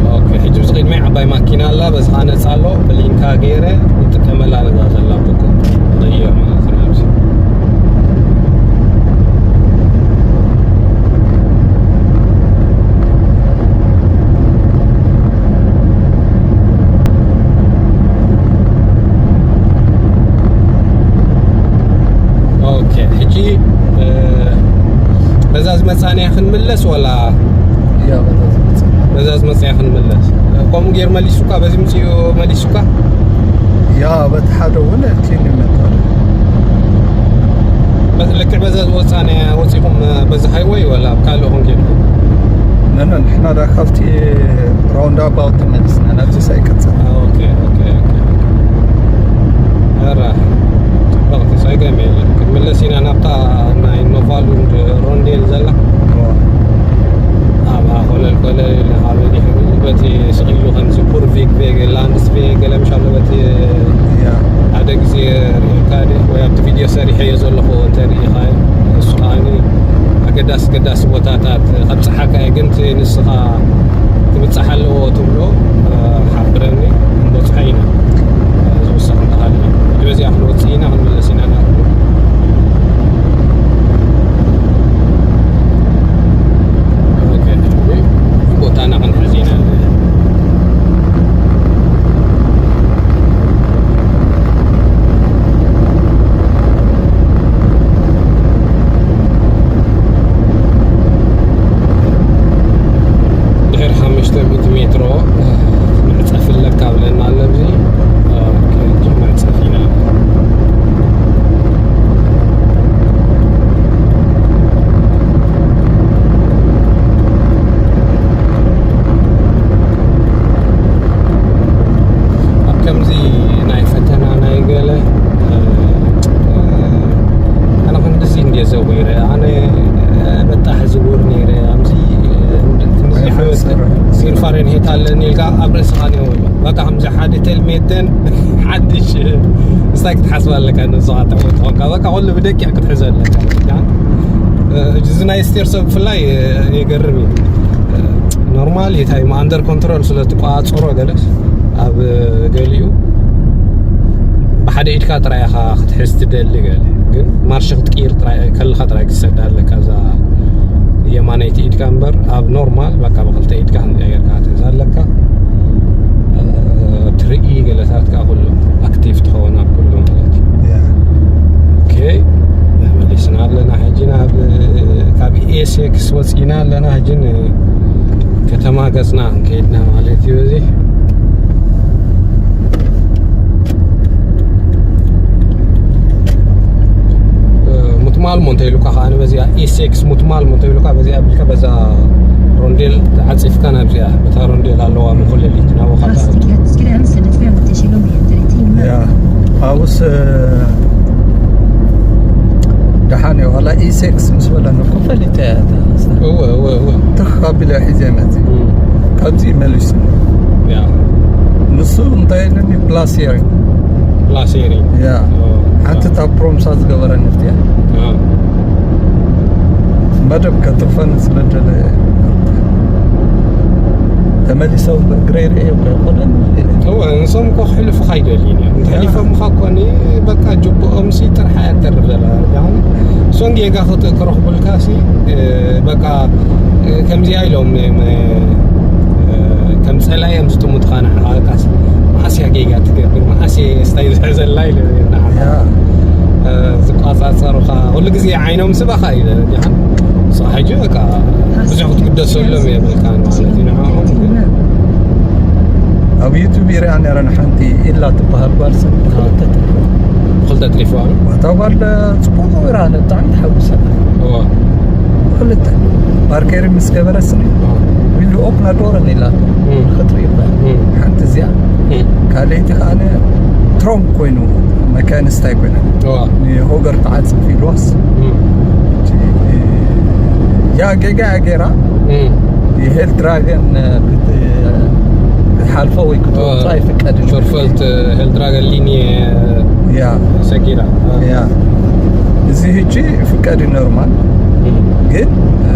ኦኬ፣ ሕጂ ኣብዚ ቅድመይ ዓባይ ማኪና ኣላ፣ በዚ ኸዓ ነጻ ኣሎ። ብሊንካ ገይረ ይጥቀመላ ነዛ ዘላ ብኩ ዘይር ማለት እዩ። ኣብዚ መጻንያ ክንምለስ ወላ? ያ፣ በዛ ዝመጽእ። በዛ ዝመጽእያ ክንምለስ። ከምኡ ገይር መሊሱካ፣ በዚ ምጽኡ መሊሱካ? ያ፣ በቲ ሓደ እውን እትይኒ መጣ። በ-፣ ልክዕ በዛ ዝወጻንያ ወጺኹም፣ በዚ ሃይወይ ወላ ኣብ ካልእ ኹም ከይድኩም? ነነ፣ ንሕና ዳ ካብቲ ራውንድ ኣባውት ተመሊስና ናብዚ ሳይቀጽል። ኦኬ፣ ኦኬ፣ ኦኬ፣ ኦኬ። ኧረ፣ ጽቡቕ፣ ጸገም የለን። ክንምለስ ኢና ናብታ ናይ ኖቫሉንድ ሮንዴል ዘላ። እዋ። ኣብኣ ኮለል ኮለል ኢልና፣ ኣብ ድሕሪ በቲ ስቕ ኢሉ ከምዚ ኩርቪክ ቬገ፣ ላንድስ ቬገ፣ ገለ ምሽ ኣሎ በቲ ያ። ሓደ ግዜ ርኢኻ ድዩ? ወይ ኣብቲ ቪድዮ ሰሪሐዮ ዘለኹ እንተ ርኢኻዮ፣ እሱ ከኣኒ ኣገዳሲ ኣገዳሲ ቦታታት ከብጽሓካ እየ፣ ግን እቲ ንስኻ ክብጻሕ ኣለዎ ትብሎ፣ እ፣ ሓብረኒ፣ ክንበጽሖ ኢና፣ እ፣ ዝውሰኽ እንተሃልዩ። በዚኣ ክንወጽእ ኢና፣ ክንምለስ ኢና ናብኡ። ኦኬ፣ ቦታና ክንሕዝ ኢና። ድሕሪ ሓሙሽተ ሚእቲ ሜትሮ ንዕጸፍ ኣለካ ብለና ኣሎ። ኣብዚ፣ ኦኬ፣ መዕጸፊ ኢና። ኣብ ከምዚ ናይ ፈተና ናይ ገለ፣ እ፣ ኣነ ክንድዚ እንድየ ዘዊረ፣ ኣነ፣ እ፣ በጣሕ ዝውር ነይረ። ኣምዚ፣ እ፣ ክንድዚ ሓወት ዲግሪ ፋሬንሄት ኣለኒ ኢልካ ኣብ ርእስኻ ነይሩ። በቃ ከምዚ ሓደ ቴልሜተን ሓድሽ፣ እንታይ ክትሓስብ ኣለካ? ንስኻ ትዕወት ትኾንካ። በቃ ኩሉ ብደቂቕ ክትሕዞ ኣለካ። እ፣ እዚ ናይ ስቴር ሰብ ብፍላይ፣ እ፣ የገርም እዩ። እ፣ ኖርማል እዩ፣ እንታይ እሞ ኣንደር ኮንትሮል ስለ ትቆጻጸሮ ገለስ ኣብ ገሊኡ ብሓደ ኢድካ ጥራይ ኢኻ ክትሕዝ ትደሊ ገለ፣ ግን ማርሽ ክትቅይር ጥራይ ከለኻ ጥራይ ክትሰዳ ኣለካ እዛ የማነይቲ ኢድካ እምበር፣ ኣብ ኖርማል በቃ ብኽልተ ኢድካ ከምዚኣ ጌርካ ክትሕዝ ኣለካ። እ፣ ትርኢ ገለታት ከኣ ኩሉ ኣክቲቭ ትኸውን ኣብ ኩሉ ማለት እዩ። ያ። ኦኬ፣ መሊስና ኣለና ሕጂ ናብ፣ ካብ ኤስኤክስ ወጺና ኣለና ሕጂ ን-፣ ከተማ ገጽና ከይድና ማለት እዩ። እዚ ሙትማልሞ እንተ ኢሉካ ከኣ በዚኣ ኤስኤክስ ሙትማልሞ እንተ ኢሉካ በዚኣ ኣቢልካ በዛ ሮንዴል ተዓጺፍካ ናብዚኣ በታ ሮንዴል ኣለዋ መኮለሊት ናብኡ ካብ ትኣቱ። ያ፣ ኣብኡስ ደሓን እዩ። ዋላ ኢሴክስ ምስ በለኒ እኮ ፈሊጠ እያ እታ። እወ፣ እወ፣ እወ። ትኽ ኣቢለ ሒዘ መፂ። እም። ከምዚ መሊሱ። ያ። ንሱ እንታይ ኢሉኒ? ፕላስ ሄሪንግ። ፕላስ ሄሪንግ። ያ። ኦ፣ ሓንቲ ያ። እታ ፕሮምሳ ዝገበረኒ እያ። ያ። መደብ ከትርፈኒ ዝመደለ ተመሊሰው ብእግረይ ርእየ እኮ ኣይኮነን። እወ፣ ንሶም እኮ ክሕልፉኻ ኣይደልዩን እዮም። ያ። እንተሕሊፎምኻ እኮ ኒ-፣ በቃ ጅብኦምሲ ጥርሓ እያ ትተርፍ ዘላ። ኣሁን እሶም ጌጋ ክጥ-፣ ክረኽቡልካሲ፣ እ፣ በቃ፣ እ፣ ከምዚኣ ኢሎም፣ እ፣ እ፣ ከም ጸላኢ እዮም ዝጥምቱኻ ንዓኻ። በቃስ መዓስ እያ ጌጋ ትገብር? መዓስ እየ ስታይ ዝሕዘላ ኢለ ንዓኻ። ያ። እ፣ ዝቋጻጸሩኻ። ኩሉ ግዜ ዓይኖም ስባኻ እዩ። ዲኻ? ንስኻ ሕጂ በቃ ብዙሕ ክትግደሰሎም የብልካን ማለት እዩ ንዕኦም። ግን ኣብ ዩቱብ ይርኣ ነረ ንሓንቲ ኢላ ትበሃል ጓል ሰብ ብኽልተ ትርፎ። ብኽልተ ትሪፎ ኣሎ? እታ ጓል ጽቡቕ ይርኣ ነረ፣ ብጣዕሚ ተሓጒሰ። እዋ። ብኽልተ። ፓርኬር ምስ ገበረስኒ፣ እዋ። ዊንዶ ኦፕን ኣዶርን ኢላ። እም። ክትርኢ እባ። እም። ሓንቲ እዚኣ። እም። ካልኣይቲ ከኣ ትሮም ኮይኑ፣ መካኒስታይ ኮይና። እዋ። ንሆገር ተዓጽፍ ኢልዋስ። እም። ያ ጌጋ ያ ጌራ። እም። የሄል ድራገን፣ እ፣ ክት-፣ ክትሓልፎ ወይ ክትወጾ እዋ። ኣይፍቀድን። ሾርፈልት፣ እ፣ ሄል ድራገን ሊኒ፣ እ፣ ያ። ሰጊራ። ያ። እዚ ህጂ ፍቀድ ኖርማል። እም። ግን፣ እ፣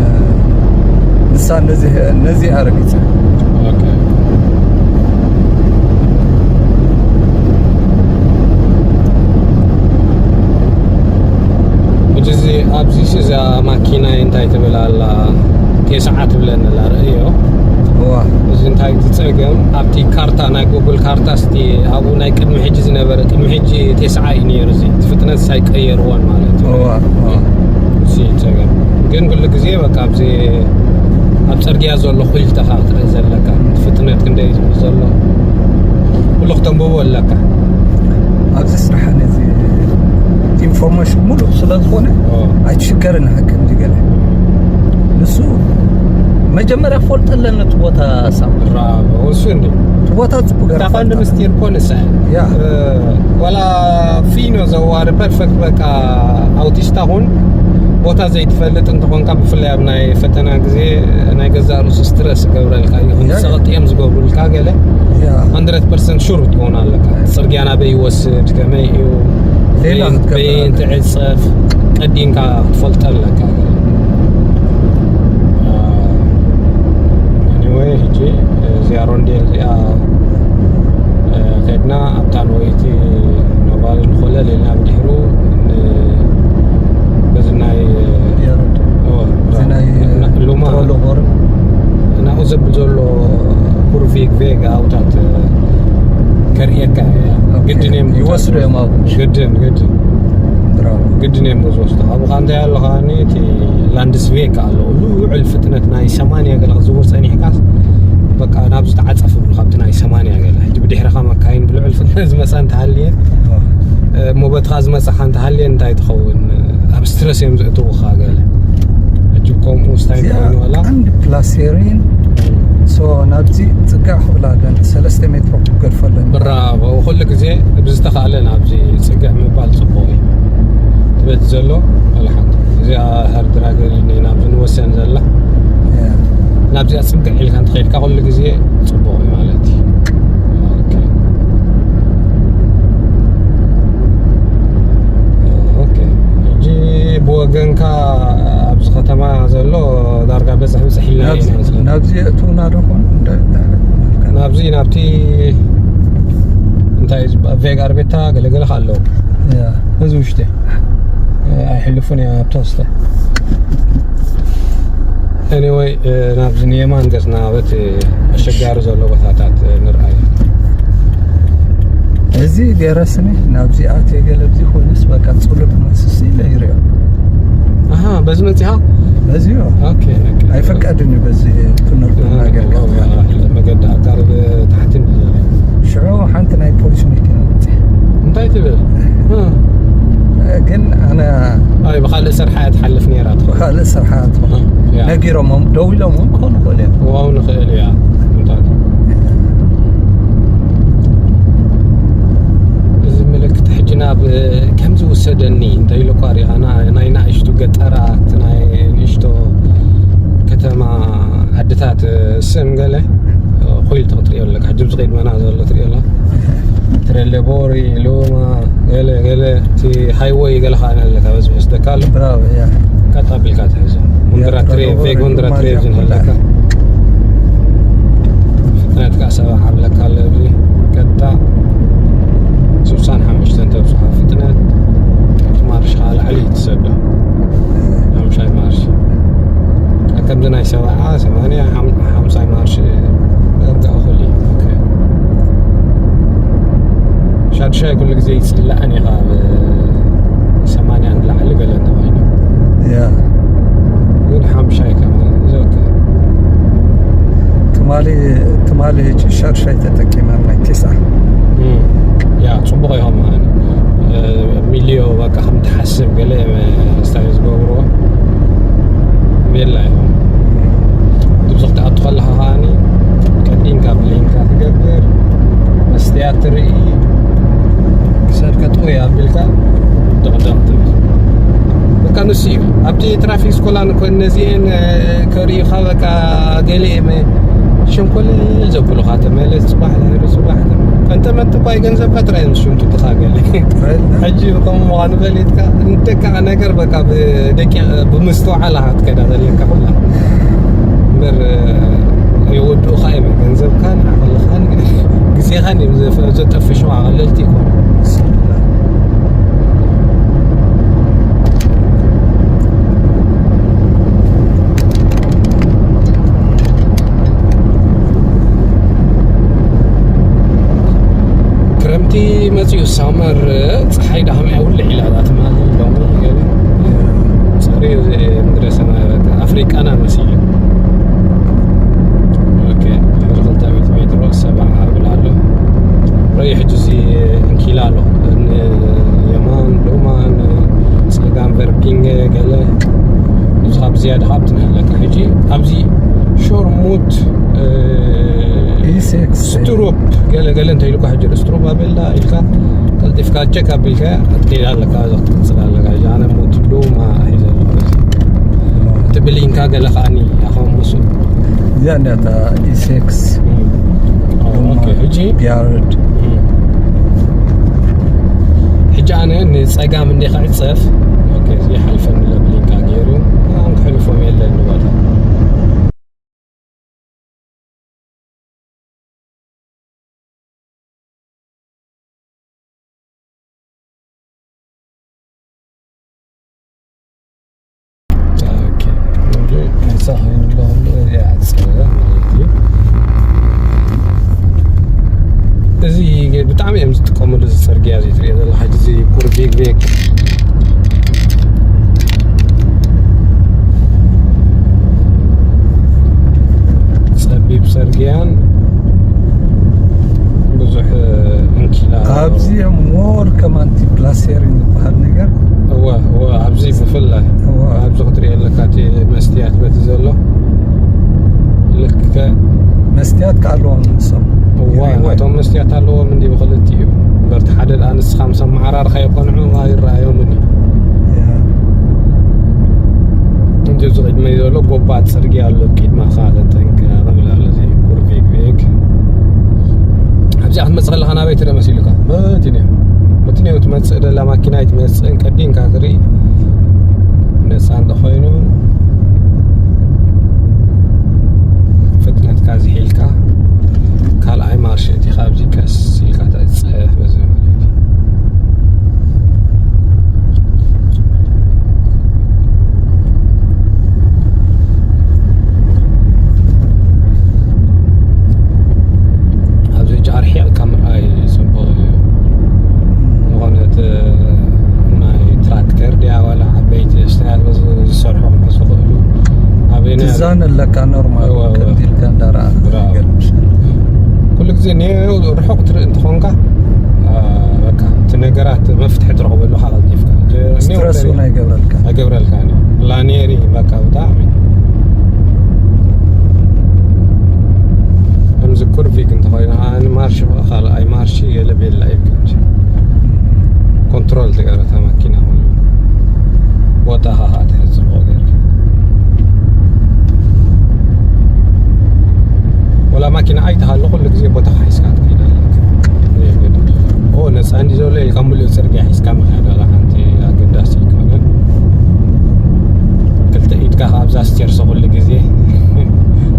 ንሳ ነዚ፣ ነዚ ኣረጊጸ። ኦኬ። ሕጂ እዚ ኣብዚ እዛ ማኪና እንታይ ትብል ኣላ? ቴስዓ ትብለኒ ኣላ፣ ርእዮ። እዋ። እዚ እንታይ እቲ ጸገም፣ ኣብቲ ካርታ፣ ናይ ጉግል ካርታ፣ እስቲ ኣብኡ ናይ ቅድሚ ሕጂ ዝነበረ፣ ቅድሚ ሕጂ ቴስዓ እዩ ነይሩ፣ እዚ እቲ ፍጥነት ሳይቀየርዎን ማለት እዩ። እዋ፣ እዋ። እዚ ጸገም። ግን ኩሉ ግዜ በቃ ኣብዚ ኣብ ጽርግያ ዘሎ ኩልተኻ ክትርኢ ዘለካ፣ ፍጥነት ክንደይ እዩ ዘሎ ኩሉ ክተንብቦ ኣለካ። ኣብዚ ስራሕ ነዚ ኢንፎርሜሽን ሙሉእ ስለ ዝኾነ ኣይትሽገርን። ሓቂ እንዲ ገለ ንሱ መጀመርያ ክፈልጠ ኣለኒ እቲ ቦታ። ሳምራ እሱ እንዲ እቲ ቦታ ጽቡቅ ገይሩ ታፋንድ ምስጢር እኮ ንሳ እያ። ዋላ ፊኖ ዘዋሪ ፐርፌክት በቃ ኣውቲስታ ኹን ቦታ ዘይትፈልጥ እንተኾንካ፣ ብፍላይ ኣብ ናይ ፈተና ግዜ ናይ ገዛእ ርእሱ ስትረስ ይገብረልካ እዩ። ክንዲ ሰቐጥ እዮም ዝገብሩልካ ገለ። Hundred percent sure ክትከውን ኣለካ። ጽርግያ ናበይ ይወስድ፣ ከመይ እዩ፣ በየን ትዕጸፍ፣ ቀዲምካ ክትፈልጦ ኣለካ። Anyway፣ ሕጂ እዚኣ ሮንዴል እዚኣ ከድና ኣብታ ንወይቲ ኖባል ንኾለል ኢልና ብድሕሩ በዚ ናይ ሉማ ናብኡ ዘብል ዘሎ ኩርቪግ ቬጋ ኣውታት ከርእየካ። ግድን እዮም ይወስዱ እዮም ኣብኡ። ግድን ግድን ግድን እዮም ዝወስዱ። ኣብኡ ከኣ እንታይ ኣሎ ከኣ እቲ ላንድስቬክ ኣሎ። ልዑል ፍጥነት ናይ ሰማንያ ገለ ክትዝውር ጸኒሕካስ በቃ ናብ ዝተዓጸፈ ብሉ ካብቲ ናይ ሰማንያ ገለ። ሕጂ ብድሕርኻ መካይን ብልዑል ፍጥነት ዝመጻ እንተሃልየ፣ እሞ በትኻ ዝመጻኻ እንተሃልየ እንታይ ትኸውን? ኣብ ስትረስ እዮም ዘእትውኻ ገለ። ሕጂ ከምኡ ስታይ እዚኣ ኮይኑ ዋላ። ዓንዲ ፕላሴሪን ሶ ናብዚ ጽጋዕ ክብል ኣለኒ። ሰለስተ ሜትሮ ክገድፎ ኣለኒ። ብራቮ። ኩሉ ግዜ ብዝተኻእለ ናብዚ ጽግዕ ምባል ጽቡቕ እዩ። ትበቲ ዘሎ ኣልሓት። እዚኣ ሃርድ ድራገር እዩ ናብዚ ንወሰን ዘላ። ናብዚኣ ጽግዕ ኢልካ እንተኸይድካ ኩሉ ግዜ ጽቡቕ እዩ ማለት እዩ። ኦኬ። ኦኬ። ሕጂ ብወገንካ ኣብዚ ከተማ ዘሎ ዳርጋ በዝሕ ብዝሕ ኢልና ኢና ናብዚ ኣእትውና ዶ ኾን? ናብዚ ናብቲ እንታይ እዩ ዝበሃል? ቬጋ ኣርቤታ ገለገለ ከ ኣለዉ። እዚ ውሽጢ ኣይሕልፉን እዮም ኣብታ ውስጢ። Anyway፣ ናብዚ ንየማን ገጽና በቲ ኣሸጋሪ ዘሎ ቦታታት ንርኣዮ። እዚ ገረስኒ ናብዚ ኣትየ ገለ ኣብዚ ኮይነስ በቃ ጽሉል ክመስስ ኢለ ይሪኦ። ኣሃ፣ በዚ መጺኻ? በዚ ዮ። ኦኬ፣ ኦኬ። ኣይፈቀድን እዩ በዚ ትምህርቲ ነገር መገዲ ኣካል ታሕቲ ሽዑ ሓንቲ ናይ ፖሊስ መኪና መጺኣ። እንታይ ትብል? ግን ኣነ ኣይ ብኻልእ ስርሓ እያ ትሓልፍ ነይራ ትኾን። ብኻልእ ስርሓ ትኾን። ነጊሮሞም ደው ኢሎሞም ክኾኑ ይኽእሉ እዮም። ዋው ንኽእል እያ። እንታይ እዚ ምልክት ሕጂ ናብ ከምዚ ውሰደኒ እንተ ኢሉ እኳ ሪኣ ናይ ንኣሽቱ ገጠራት ናይ ንእሽቶ ከተማ ዓድታት ስም ገለ ኮይል ትኽትሪኦ ኣለካ። ሕጂ ብዝኸይድ መና ዘሎ ትሪኦ ኣላ። ትረለቦሪ ሎማ ገለ ገለ እቲ ሃይወይ ገለ ከዓ ኣለካ በዚ ወስደካ ኣሎ። ብራቮ ያ። ቀጥ ኣቢልካ ትሕዞ። ያ፣ ወንድራ ትሬ ትረለቦሪ ቬግ ወንድራ ሎማ ትሬ ያ ዝን ኩላ። ኣለካ። ፍጥነት ከዓ ሰባ ሓብለካ ኣለብዚ ቀጥታ ስሳን ሓሙሽተን ተብፅሖ ፍጥነት። ማርሽ ከዓ ላዕሊ ትሰዶ ሓምሻይ ማርሽ። ከምዚ ናይ ሰብዓ ሰማንያ ሓምሳይ ማርሽ ዳርጋ እኹል እዩ። ሻድሻይ ኩሉ ግዜ ይፅላእን እዩ ካብ ሰማንያ ንላዕሊ ገለ እንተኮይኑ። ያ ግን ሓምሻይ ከማን ዘወከ ትማሊ ትማሊ ሻድሻይ ተጠቂመ ናይ ቴስዓ። ያ ፅቡቅ ይኸም ሚልዮ በቃ ከም ትሓስብ ገለ ስታይ ዝገብርዎ ቤላ እዮም። ድብዚ ክትኣቱ ከለኻ ከዓኒ ቀዲምካ ብሌንካ ትገብር፣ መስትያት ትርኢ፣ ክሳድካ ጥውይ ኣቢልካ ደቕደቕ ትብል። በቃ ንሱ እዩ ኣብቲ ትራፊክ ስኮላ ንኮን ነዚአን ከርእዩኻ በቃ ገለ እየመ ሸንኮለል ዘብሉኻ ተመለስ፣ ጽባሕ ድሕሪ ጽባሕ። እንተ መጥቋይ ገንዘብካ ጥራይ ምስ ሽምጡ ትኻገል። ሕጂ ከምኡ ምዃኑ ፈሊጥካ፣ ንደቃ ነገር በቃ ብደቂ-፣ ብምስትውዓል ኢኻ ክትከዳ ዘለካ ኩላ። እምበር የወድኡኻ እዮም ገንዘብካን ዓቕልኻን ግዜኻን እዮም ዘፍ-፣ ዘጠፍሹኻ፣ ቀለልቲ ይኾኑ። ክረምቲ መፂኡ ሳመር ፀሓይ ዳህምያ ውልዕ ኢላ እዛ ትማሊ ሎሚ ገለ ፀረ ምድረ ሰማይ በቃ ኣፍሪቃና መሲሉ። ኦኬ፣ ድሕሪ ክልተ ሚእቲ ሜትሮ ሰብዓ ብል ኣሎ። ርእዩ ሕጂ እዚ እንኪላ ኣሎ። የማን፣ ሎማን፣ ጸጋም ቨርፒንገ ገለ። እዚ ካብ ዝያዳ ካብቲ ንሃለካ። ሕጂ ኣብዚ ሾርሙት፣ እ፣ ኢ ሲክስ። ስትሩፕ ገለ ገለ እንተ ኢልኳ፣ ሕጂ ስትሩፕ ኣበላ ኢልካ ቀልጢፍካ ቸክ ኣቢልካ ትኸይድ ኣለካ፣ እዛ ክትቅጽል ኣለካ። ሕጂ ኣነ ሞት ሎማ ሒዘ ኣለኹ። እቲ ብሊንካ ገለ ከኣኒ ኣኸምሱ። እዚኣ እንዲያ እታ ኢ ሲክስ። ኦኬ፣ ሕጂ ቢያርድ። ሕጂ ኣነ ንጸጋም እንደ ክዕጸፍ፣ ኦኬ፣ እዚ ሓልፈኒ ለብሊንካ ገይሩ፣ ኣሁን ክሕልፎም የለን ንባታ። ኦኬ። እዚ ብጣዕሚ እዮም ዝጥቀምሉ፣ እዚ ጽርግያ እዚ ትሪኦ ዘለኻ፣ እዚ ኩርቪግቬግ። ጸቢብ ጽርግያን ብዙሕ እንኪላ። ኣብዚ ሞር ከማን እቲ ፕላሴሪን ዝበሃል ነገር። እወ፣ እወ፣ ኣብዚ ብፍላይ። እወ። ኣብዚ ክትሪኦ ኣለካ እቲ መስትያት በቲ ዘሎ። ልክዕ። መስትያት ከ ኣለዎም ንሶም? እወ፣ ይሪእዎ እዮም። ናቶም መስትያት ኣለዎም እንዲ ብኽልቲኡ። በርቲ ሓደ ደኣ ንስኻ ምስ ኣመዓራርኻ የቆንዑ ኣይረኣዮምን እዩ። ያ። እንጂ እዚ ቅድመይ ዘሎ ጎባጥ ጽርግያ ኣሎ፣ ቅድመኻ ተጠንቀቕ ይብል ኣሎ፣ እዚ ኩርቪግቬግ። ኣብዚኣ ክትመጽእ ከለኻ ናበይ ትርኢ መሲሉካ? በቲ ኔው፣ በቲ ኔው ትመጽእ ደላ ማኪና ኣይትመጽእን፣ ቀዲምካ ትርኢ። ነጻ እንተኾይኑ፣ ፍጥነትካ ዝሒልካ፣ ካልኣይ ማርሽ እቲ ካብዚ ቀስ ኢልካ ተዕጸፍ፣ በዚ ማለት እዩ። ኣብዚ ሕጂ ኣርሒቕካ ምርኣይ ጽቡቕ እዩ። ዝኾነት ናይ ትራክተር ድያ ዋላ ዓበይቲ ስትያት በዚ ዝሰርሑ ክመጹ ይኽእሉ። ኣበይ ናይ ትዛነ ኣለካ ኖርማል እወ፣ እወ። ከቢልካ እንዳረኣኻ ብራቮ። ገርምሽ። ኩሉ ግዜ ኔው ርሑቕ ትርኢ እንትኾንካ፣ አ፣ በቃ እቲ ነገራት መፍትሒ ትረኽበሉ ኢኻ ቀልጢፍካ። ስትረስ እውን ኣይገብረልካ። ኣይገብረልካን እዩ። ፕላኔሪ በቃ ብጣዕሚ። ከምዚ ኩርቪግ እንተኾይኑ፣ ኣነ ማርሽ በቃ ካልኣይ ማርሽ ገለ ቤላ ይብልካ። ኮንትሮል ትገብር እታ ማኪና ኩሉ። ቦታኻ ኸኣ ትሕዝ ጽቡቕ ጌርካ። ወላ ማኪና ኣይትሃሉ፣ ኩሉ ግዜ ቦታኻ ሒዝካ ትኸይድ ኣለካ። ኦ፣ ነጻ እንዲ ዘሎ ኢልካ ሙሉእ ጽርግያ ሒዝካ ምኽያድ ዋላ ሓንቲ ኣገዳሲ ኣይኮነን። ክልተ ኢድካ ኣብዛ ስቴርሶ ኩሉ ግዜ።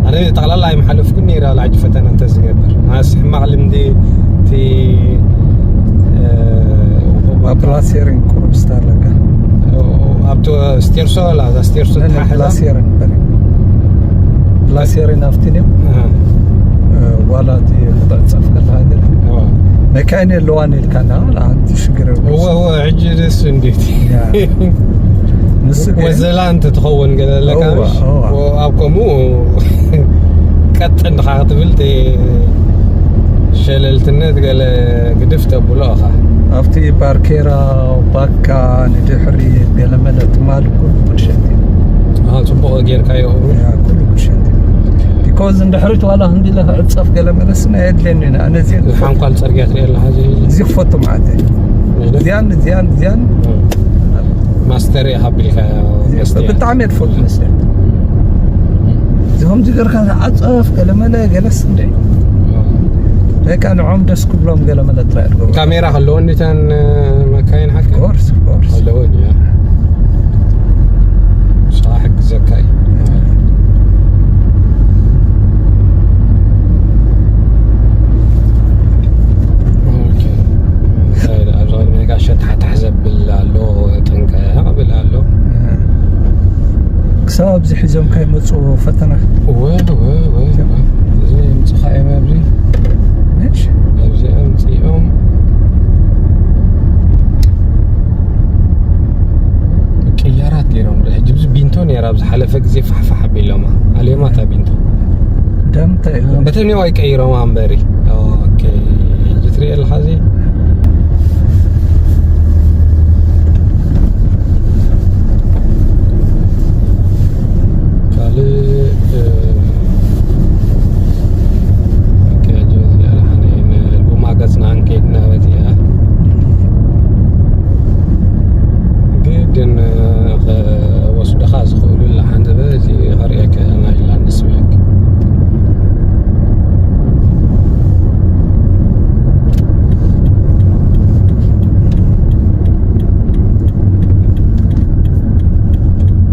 ኣነ ጠቕላላ ኣይምሓለፍኩን ነይረ፣ ዋላ ሕጂ ፈተነ እንተዝገብር። ኣነስ ሕማቕ ልምዲ እቲ፣ እ፣ ኣብ ፕላሴሪን ቁሩብ ስታር ለካ። ኣብቲ ስቴርሶ፣ ዋላ እዛ ስቴርሶ ናይ ተሓሕዛ? ፕላሴሪን በሪ። ፕላሴሪን ኣብቲ ድዩ? እ። እ፣ ዋላ እቲ ክትዕጸፍ ከለኻ ግን እዋ። መካይን የለዋን ኢልካ እና፣ ሓንቲ ሽግር የብሉስ። እወ፣ እወ፣ ሕጂ ደስ እንዴት? ያ። ንሱ ግን ወዘላ እንተ ትኸውን ገለ ኣለካ እዋ፣ ምሽ? እዋ። ወ-፣ ኣብ ከምኡ ቀጥ እንድኻ ክትብል ተ-፣ ሸለልትነት ገለ ግድፍ ተብሎ ኢኻ። ኣብቲ ባርኬራ፣ ባካ፣ ንድሕሪ ገለመለ ትማል ኩሉ ብልሸት እዩ። ኣሃ፣ ጽቡቕ ጌርካዮ። ያ፣ ኩሉ ብልሸት እዩ። ቢኮዝ እንድሕሪት ዋላ ክንዲ ኢለ ክዕጸፍ ገለመለስ ናይ የድልየኒ ኢና። ኣነ እዚአን ሓንኳል ጽርግያ ትሪኦ ኣለኻ፣ እዚ እዚ ክፈቱ ማለት እዩ። እዚኣን፣ እዚኣን፣ እዚኣን። ማስተር እየ ሃቢልካ እዚኣ መስትያ። ብጣዕሚ እየ ትፈቱ መስትያ። እዚ ከምዚ ገርካ ዓጸፍ ገለመለ ገለስ እንደ በቃ ንዖም ደስ ክብሎም ገለመለ ጥራይ ትገብሮ። ካሜራ ከለዎ እንዲተን መካይን ሓቂ? ኮርስ፣ ኮርስ። ኣለዎ እንዲያ። ንስኻ ሕግዘካ እዩ። ኦኬ። እንታይ ደኣ፣ ኣብዚ ቅድሚኻ ሸታሕታሕ ዘብል ኣሎ፣ ጥንቀቕ ብል ኣሎ። ክሳብ ኣብዚ ሒዞም ከይመጹ ፈተና። እወ፣ እወ፣ እወ፣ እወ። እዚ የምጽኻ እዮም ኣብዚ። እሺ። ኣብዚ ኣምጺኦም ቅያራት ገይሮም። ሕጂ ኣብ ዝሓለፈ ግዜ ፋሕፋሕ ኣቢሎማ። ኣልዮማ ታቢንቶ። ደምተ ኢሎም። በተን ዋይ ቀይሮማ እምበሪ። ኦኬ። ሕጂ ትሪኦ ኣለኻ እዚ? ካልእ፣ እ፣ ኦኬ፣ ሕጂ እዚኣ ደሓን እየ። ንልቡማ ገጽና ክንከይድ እናበለት እያ። ግድን ክወስዱኻ ዝኽእሉ ሓንዘበ እዚ ኸርእየካ ኢና ኢላ ንስምዐክ።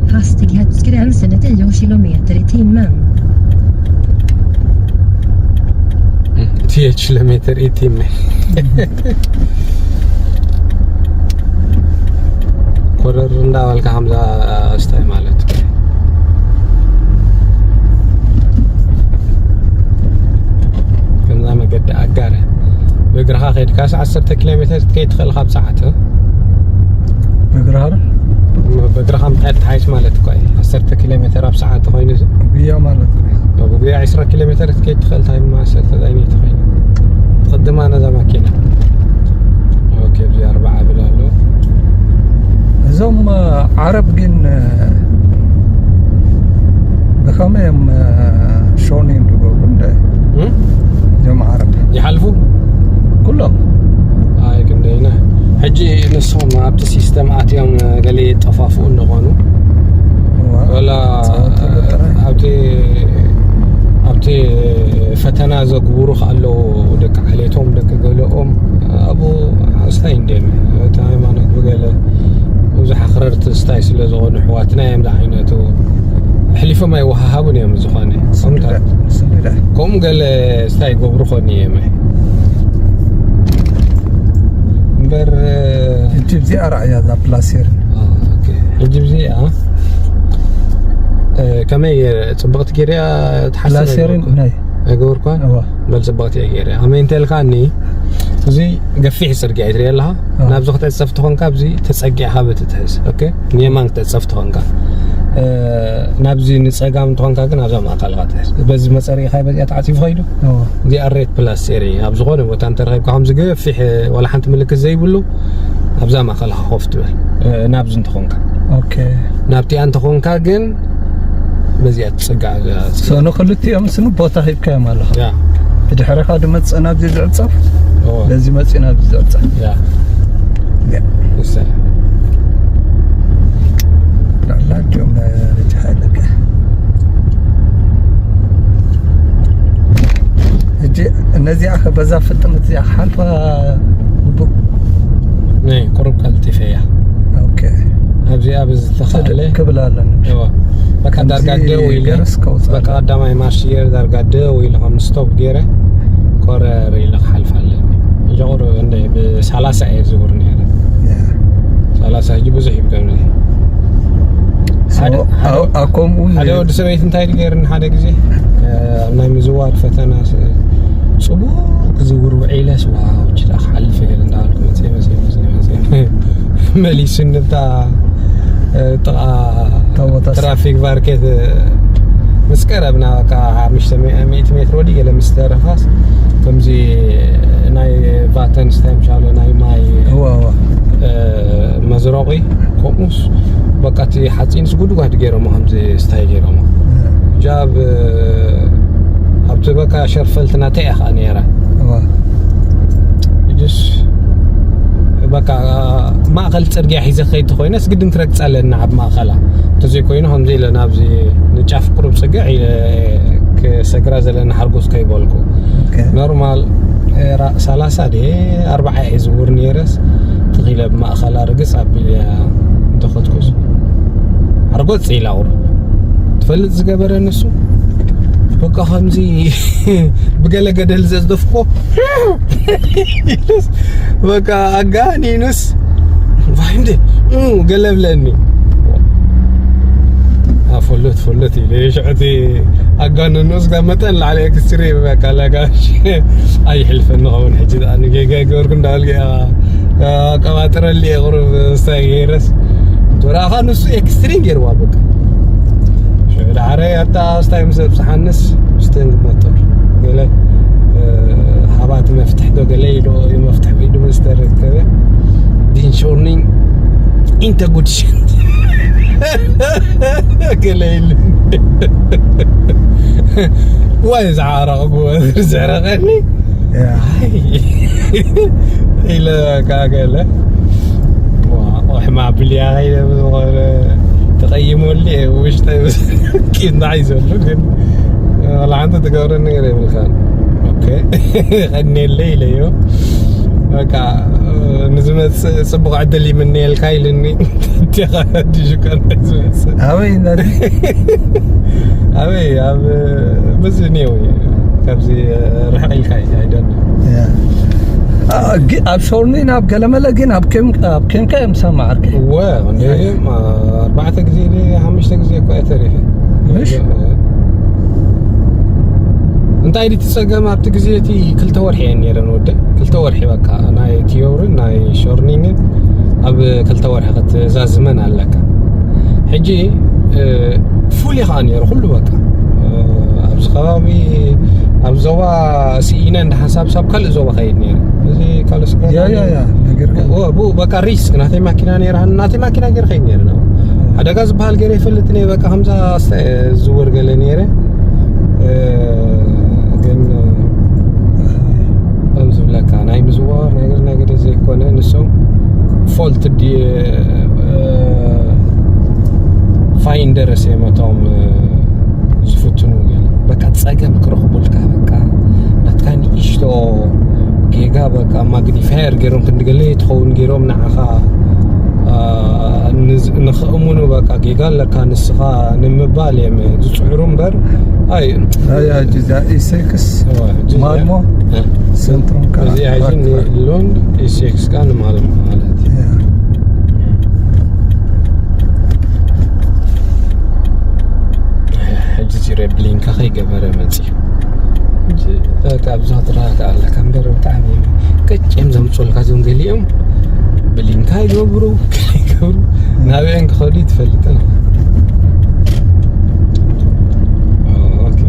Hastighetsgränsen är tio kilometer i timmen. Tio kilometer i timmen. ኮረር እንዳበልካ ከምዛ ስታይ ማለት ከምዛ መገዲ ኣጋረ ብእግርኻ ከይድካስ ዓሰርተ ኪሎ ሜትር ክትከይድ ትኽእል ካብ ሰዓት። ብእግርኻ ዶ? ብእግርኻ ምክያድ ተሓይሽ ማለት እኮ እዩ። ዓሰርተ ኪሎ ሜትር ኣብ ሰዓት ኮይኑ ብያ ማለት እዩ። ብያ ዕስራ ኪሎ ሜትር ክትከይድ ትኽእል፣ እንታይ ማሰል ተጠይኒ ትኽእል። ትቕድማ ነዛ ማኪና። ኦኬ፣ ኣብዚ ኣርባዓ ብል ኣሎ። እዞም ዓረብ ግን ብኸመይ እዮም ሾኒን ዝገብሩ እንደ እም? እዞም ዓረብ ይሓልፉ? ኩሎም። ኣይ ክንደይና። ሕጂ ንሶም ኣብቲ ሲስተም ኣትዮም ገለ የጠፋፍኡ እንደኾኑ፣ እዋ። ወላ ጸወታ ጥራይ። ኣብቲ፣ ኣብቲ ፈተና ዘግብሩ ከኣለዉ ደቂ ዓሌቶም፣ ደቂ ገለኦም፣ ኣብኡ ስታይ እንድዮም። እቲ ሃይማኖት ብገለ ብዙሕ ኣኽረርቲ ስታይ ስለ ዝኾኑ ኣሕዋትና እዮም ዝዓይነቱ። ኣሕሊፎም ኣይወሃሃቡን እዮም ዝኾነ። ስምዒት፣ ስምዒት። ከምኡ ገለ ስታይ ይገብሩ ኾን እዮም። እምበር፣ ሕጂ እዚኣ ረኣያ እዛ ፕላሴርን። አ፣ ኦኬ። ሕጂ እዚኣ፣ እ፣ ከመይ ጽብቕቲ ገይርያ ትሓስብ ፕላሴርን ኣይገበርኩን። ናይ ኣይገበርኳን? እዋ። በል ጽብቕቲ እየ ገይርያ። ኣመይ እንተልካኒ፣ እዚ ገፊሕ ጽርግያ እዩ ትሪኦ ኣለኻ? አ። ናብዚ ክትዕጸፍ ተኾንካ፣ ኣብዚ ተጸጊዕካ በቲ ትሕዝ። ኦኬ? ንየማን ክትዕጸፍ ተኾንካ። እ፣ ናብዚ ንጸጋም ተኾንካ ግን ኣብዛ ማእከል ኢኻ ትሕዝ። በዚ መጸሪእኻ በዚኣ ተዓጺፉ ኸይዱ። እዋ። እዚኣ ሬድ ፕላስ ሴሪ ኣብ ዝኾነ ቦታ እንተረኺብካ ከምዚ ገፊሕ፣ ዋላ ሓንቲ ምልክት ዘይብሉ ኣብዛ ማእከል ኢኻ ኮፍ ትብል። እ፣ ናብዚ እንተኾንካ። ኦኬ። ናብቲኣ እንተኾንካ ግን በዚኣ ትጽጋዕ። ሶ ንኽልቲኦም ስኑ ቦታ ሂብካዮም ኣለኻ። ያ። ብድሕሪኻ ድመጽእ ናብዚ ዝዕጸፍ፣ እዎ። በዚ መጽእ ናብዚ ዝዕጸፍ። ያ። ያ። እሳ። ላላ ዲኦም ርጅሓ ኣለካ። ሕጂ እነዚኣ ኸ በዛ ፍጥነት እዚኣ ክሓልፋ ግቡእ? ናይ ቁሩብ ቀልጢፈ እያ። ኦኬ። ኣብዚኣ ብዝተኻእለ ክብል ኣለኒ። እዋ። በቃ ከምዚ ዳርጋ ደው ኢለ፣ ገረስ ከውፅእ በቃ ኣለኒ። ቀዳማይ ማርሽ ገይረ ዳርጋ ደው ኢለ ከም ስቶፕ ገይረ ኮረር ኢለ ክሓልፍ ኣለኒ። ሕጂ ቁሩብ እንደ ብሰላሳ እየ ዝውር ነይረ። ያ። ሰላሳ ሕጂ ብዙሕ ይብለኒ። ሶ፣ ሓደ፣ ሓደ፣ ኣብ፣ ኣብ ከምኡ ሓደ ነይሩ። ወዲ ሰበይቲ እንታይ ኢሉ ገይርኒ ሓደ ግዜ፣ እ፣ ኣብ ናይ ምዝዋር ፈተና ስ-፣ ጽቡቕ ክዝውር ውዒለስ፣ ዋው፣ እቺ ደኣ ክሓልፍ እየ እንዳበልኩ መጽየ፣ መጽየ፣ መጽየ፣ መጽየ። መሊሱኒ እታ፣ እ፣ ጥቓ እታ ቦታ ስ- ትራፊክ ማርኬት፣ እ፣ ምስ ቀረብና፣ በቃ፣ ሓሙሽተ ሚእቲ ሜትሮ ድዩ ገለ ምስ ተረፋስ፣ ከምዚ ናይ ቫተን ስታይ ምሻሎ ናይ ማይ፣ እዋ፣ እዋ። እ፣ መዝረቒ፣ ከምኡስ በቃ እቲ ሓፂንስ ጉድጓድ ገይሮሞ፣ ከምዚ ስታይ ገይሮሞ። እ። ጃብ፣ እ፣ ኣብቲ በቃ ሸርፈልቲ ናተይ እያ ከዓ ነይራ። እዋ። ጅስ በቃ ማእኸል ፅርግያ ሒዘ ከይድ ኮይነስ ግድን ክረግፃ ኣለና ኣብ ማእኸላ። እንተዘይኮይኑ ከምዚ ኢለ ናብዚ ንጫፍ ቁሩብ ፅግዕ ኢለ ክሰግራ ዘለና ሓርጎስ ከይበልኩ። ኦኬ። ኖርማል፣ እ፣ ራ-፣ ሰላሳ ድየ ኣርባዓ እየ ዝውር ነይረስ፣ ትኺለ ብማእኸላ ርግጽ ኣቢለ እንተኸድኩስ፣ ኣርጎጽ ኢላ ቁሩብ። ትፈልጥ ዝገበረ ንሱ? በቃ ከምዚ ብገለ ገደል ዘዝደፍኮ። በቃ ኣጋኒኑስ፣ ቫይንደ፣ እ፣ ገለ ብለኒ። ኣፈሎት፣ ፈሎት ኢለ፣ ሽዕቲ ኣጋንኖ ስጋ መጠን ላዕሊ ኤክስትሪም በቃ ላጋሽ ኣይሕልፈኒ ኸውን። ሕጂ ደኣ ንጌጋ ይገበርኩ እንዳበልኩ እያ፣ ኣቀባጥረሊ እየ ቁሩብ ስታይ ገይረስ። ዶራኻ ንሱ ኤክስትሪም ገይርዋ በቃ። ዳዕረ ኣታ ኣስታይ ምስ ኣብጽሓንስ ምስቲ ሞተር ገለ፣ እ፣ ሃባቲ መፍትሕ ዶ ገለ ኢሉ እዩ መፍትሕ ኢሉ ዝተረከበ። ዲንሾርኒንግ ኢንተ ጉድ ሽንት ገለ ኢሉ። ዋይ ዝዓረቕ ጉወር ዝዕረቐኒ። ያ። ኢለ በቃ ገለ። ዋ፣ ቆሕማ ብልያ ከይደ ብዝኾነ ተቐይሞሉ እየ፣ ውሽጠይ ቂም ንዓይ ዘሎ፣ ግን ዋላ ሓንቲ ትገብረ ነገር የብልካን። ኦኬ፣ ቀኒየለይ ኢለዮ። በቃ፣ ንዝመጽእ ጽቡቕ ዕድል ይምነየልካ ኢልኒ። እንዲኻ ሓድሽ እኳ እንታይ ዝመጽእ? ኣበይ እንዳለ? ኣበይ? ኣብ፣ በዚ እኒኦ እዩ። ካብዚ ርሕቕ ኢልካ እዩ፣ ኣይደለ? ያ። አ፣ ግ-፣ ኣብ ሾርኒ ናብ ገለመለ ግን ኣብ ኬም-፣ ኣብ ኬንካ እዮም ሰማዕ ዓርከይ። እወ፣ እንደ እዚኦም፣ አ፣ ኣርባዕተ ግዜ ድየ ሓሙሽተ ግዜ እኮ እየ ተሪፈ። ምሽ? እወ። እንታይ ድዩ እቲ ጸገም? ኣብቲ ግዜ እቲ ክልተ ወርሒ እየን ነይረን ወደ ክልተ ወርሒ በቃ ናይ ቲዮርን ናይ ሾርኒንግን ኣብ ክልተ ወርሒ ክትዛዝመን ኣለካ። ሕጂ፣ እ፣ ፉል እዩ ከዓ ነይሩ ኩሉ በቃ፣ እ፣ ኣብዚ ከባቢ ኣብ ዞባ ስኢነ እንደ ሓንሳብ ሳብ ካልእ ዞባ ከይድ ነይሩ። እዚ ካልእ ስጋ ያ፣ ያ፣ ያ፣ ነገር ግን ኦ፣ ብኡ በቃ ሪስክ ናተይ ማኪና ነይራ፣ ናተይ ማኪና ገይረ ከይድ ነይሩ ነው። ሓደጋ ዝበሃል ገይረ ይፈልጥ ነይ በቃ ከምዛ ኣስተ-፣ ዝውር ገለ ነይረ። እ፣ ግን ከም ዝብለካ ናይ ምዝዋር ናይ ገለ ናይ ገለ ዘይኮነ ንሶም ፎልት ዲ-፣ እ፣ ፋይንደርስ እዮም እቶም፣ እ፣ ዝፍትኑ ገለ በቃ ጸገም ክረኽቡልካ በቃ ናትካ ንእሽቶ ጌጋ በቃ ማግኒፋየር ገይሮም ክንዲ ገለ ትኸውን ገይሮም ንዓኻ፣ እ፣ ንዝ-፣ ንኽእምኑ በቃ ጌጋ ኣለካ ንስኻ ንምባል እዮም ዝጽዕሩ እምበር ኣይ ኣይ፣ ሕጂ እዛ ኢሴክስ እዋ፣ ሕጂ እዚኣ ማልሞ እ። ሰንትሩም ከኣ እዚኣ ሕጂ ባክ ን-፣ ሎን ኢሴክስ ከኣ ንማልሞ ማለት እዩ። ያ። ሕጂ እዚ ሬድ ብሊንካ ከይገበረ መጽዩ። ሕጂ በቃ ኣብዛ ትረጋጋ ኣለካ እምበር ብጣዕሚ ቅጭ እዮም ዘምጹልካ እዞም ገሊኦም። ብሊንካ ይገብሩ፣ ገለ ይገብሩ። ናበየን ክኸዱ ይትፈልጥን። ኦኬ።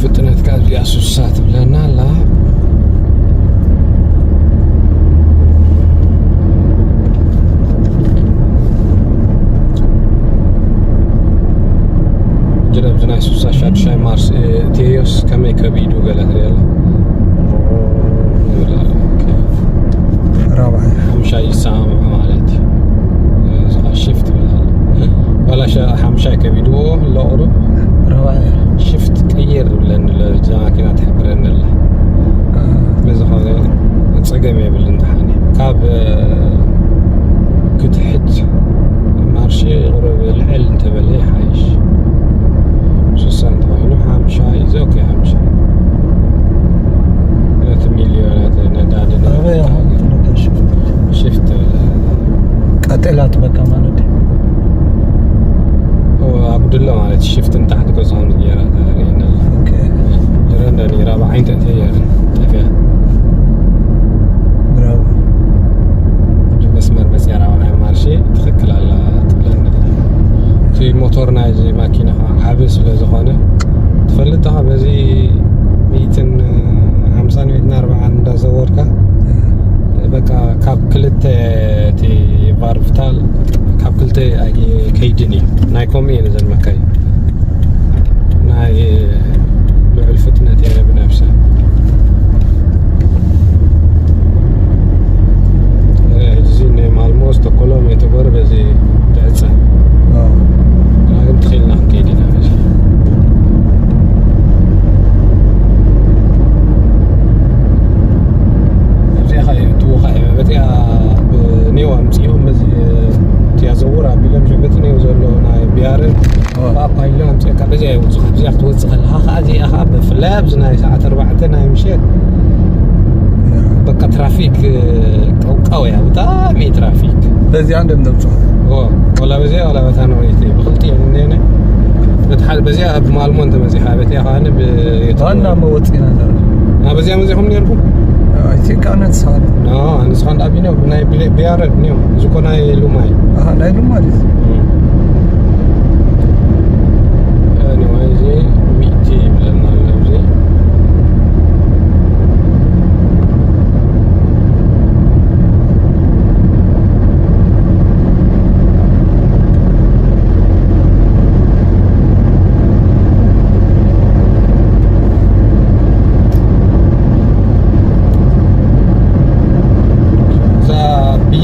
ፍጥነት ካብዚኣ ሱሳ ትብለና ኣላ። ጅረብ ናይ ሱሳ ሻዱሻይ ማርስ፣ እ፣ ቴዮስ ከመይ ከቢዱ ገለ ትርኢ ኣላ። ራብዓይ። ሓምሻይ ይሰማምዑ ማለት እዩ። እዚ ኸዓ ሽፍት ይበሃል። ዋላ ሸ-፣ ሓምሻይ ከቢድዎ ለቑሩብ ራብዓይ። ሽፍት ቀይር ዝብለኒ ኣሎ፣ እዛ ማኪና ትሕብረኒ ኣላ። እ። በዚ ኸነ ጸገም የብልን። ደሓን እዩ። ካብ፣ እ፣ ክትሕት ማርሽ ቁሩብ ልዕል እንተበለ ይሓይሽ። ስሳ እንተኾይኑ ሓምሻ እዩ። ኦኬ፣ ሓምሻ። ነቲ ሚልዮን፣ ነቲ ነዳዲ ኣበይ ኣሁን ትነካ ሽፍት? ሽፍት ቀጤላት በቃ ማለት እዩ። ኦ፣ ኣጉድሎ ማለት ሽፍት ንታሕቲ ገዛውን ገይራ ተርእየና ኣላ። ኦኬ። ጀረንዳ ነይራ ብዓይንተ ተየር ጠፍያ። ብራቮ። መስመር መጽያ ራብዓይ ማርሽ ትኽክል ኣላ ትብለኒ። እቲ ሞቶር ናይዚ ማኪና ኸዓ ዓቢ ስለ ዝኾነ፣ ትፈልጥ ዲኻ፣ በዚ ሚእትን ሓምሳን ሚእትን ኣርባዓን እንዳዘወርካ፣ በቃ ካብ ክልተ እቲ ቫርቭታል ካብ ክልተ ኣይ-፣ ከይድን እዩ። ናይ ከምኡ እየን እዘን መካይን። ናይ ልዑል ፍጥነት እየን ብነብሰን። እዚ ናይ ማልሞ ዝተኮሎም የተጎረ በዚ ትዕጸ። ኣዎ። እና ግን ትኽኢልና ክንከይድ ኢና በዚ። ኣብዚኣ ኸኣ እዩ፣ እትዎ ኸኣ እዩ። በቲኣ ብኔው ኣምጺኦም በዚ እቲኣ ዘውር ኣቢሎም ሽዑ በቲ ኔው ዘሎ ናይ ቢያርን ኣዎ። ብኣፓይሎ ኣምጺኦካ በዚኣ የውጽኻ። ኣብዚኣ ክትወጽእ ከለኻ ኸኣ እዚኣ ኸኣ ብፍላይ ኣብዚ ናይ ሰዓት ኣርባዕተ ናይ ምሸት ያ። በቃ ትራፊክ ቀውቃው እያ፣ ብጣዕሚ ትራፊክ። በዚኣ እንደምነብጾ። ኦ፣ ወላ በዚኣ ወላ በታ ነዊት ብኽልቲኤን እኔነ። በቲ ሓደ በዚኣ ኣብ ማልሞ እንተመጺኻ፣ በቲኣ ኸኣ ብ-፣ ዋና መወጺና ነርና። ና በዚኣ መጺኹም ነርኩም? ኣይ ቲንክ ኣነ ንስኻ። ኖ፣ ኣነ ንስኻ እንዳ ኣቢኖ ብናይ ብሌ-፣ ቢያረድ ኒዮ፣ እዚ እኮ ናይ ሉማይ። ኣሃ፣ ናይ ሉማይ። እም።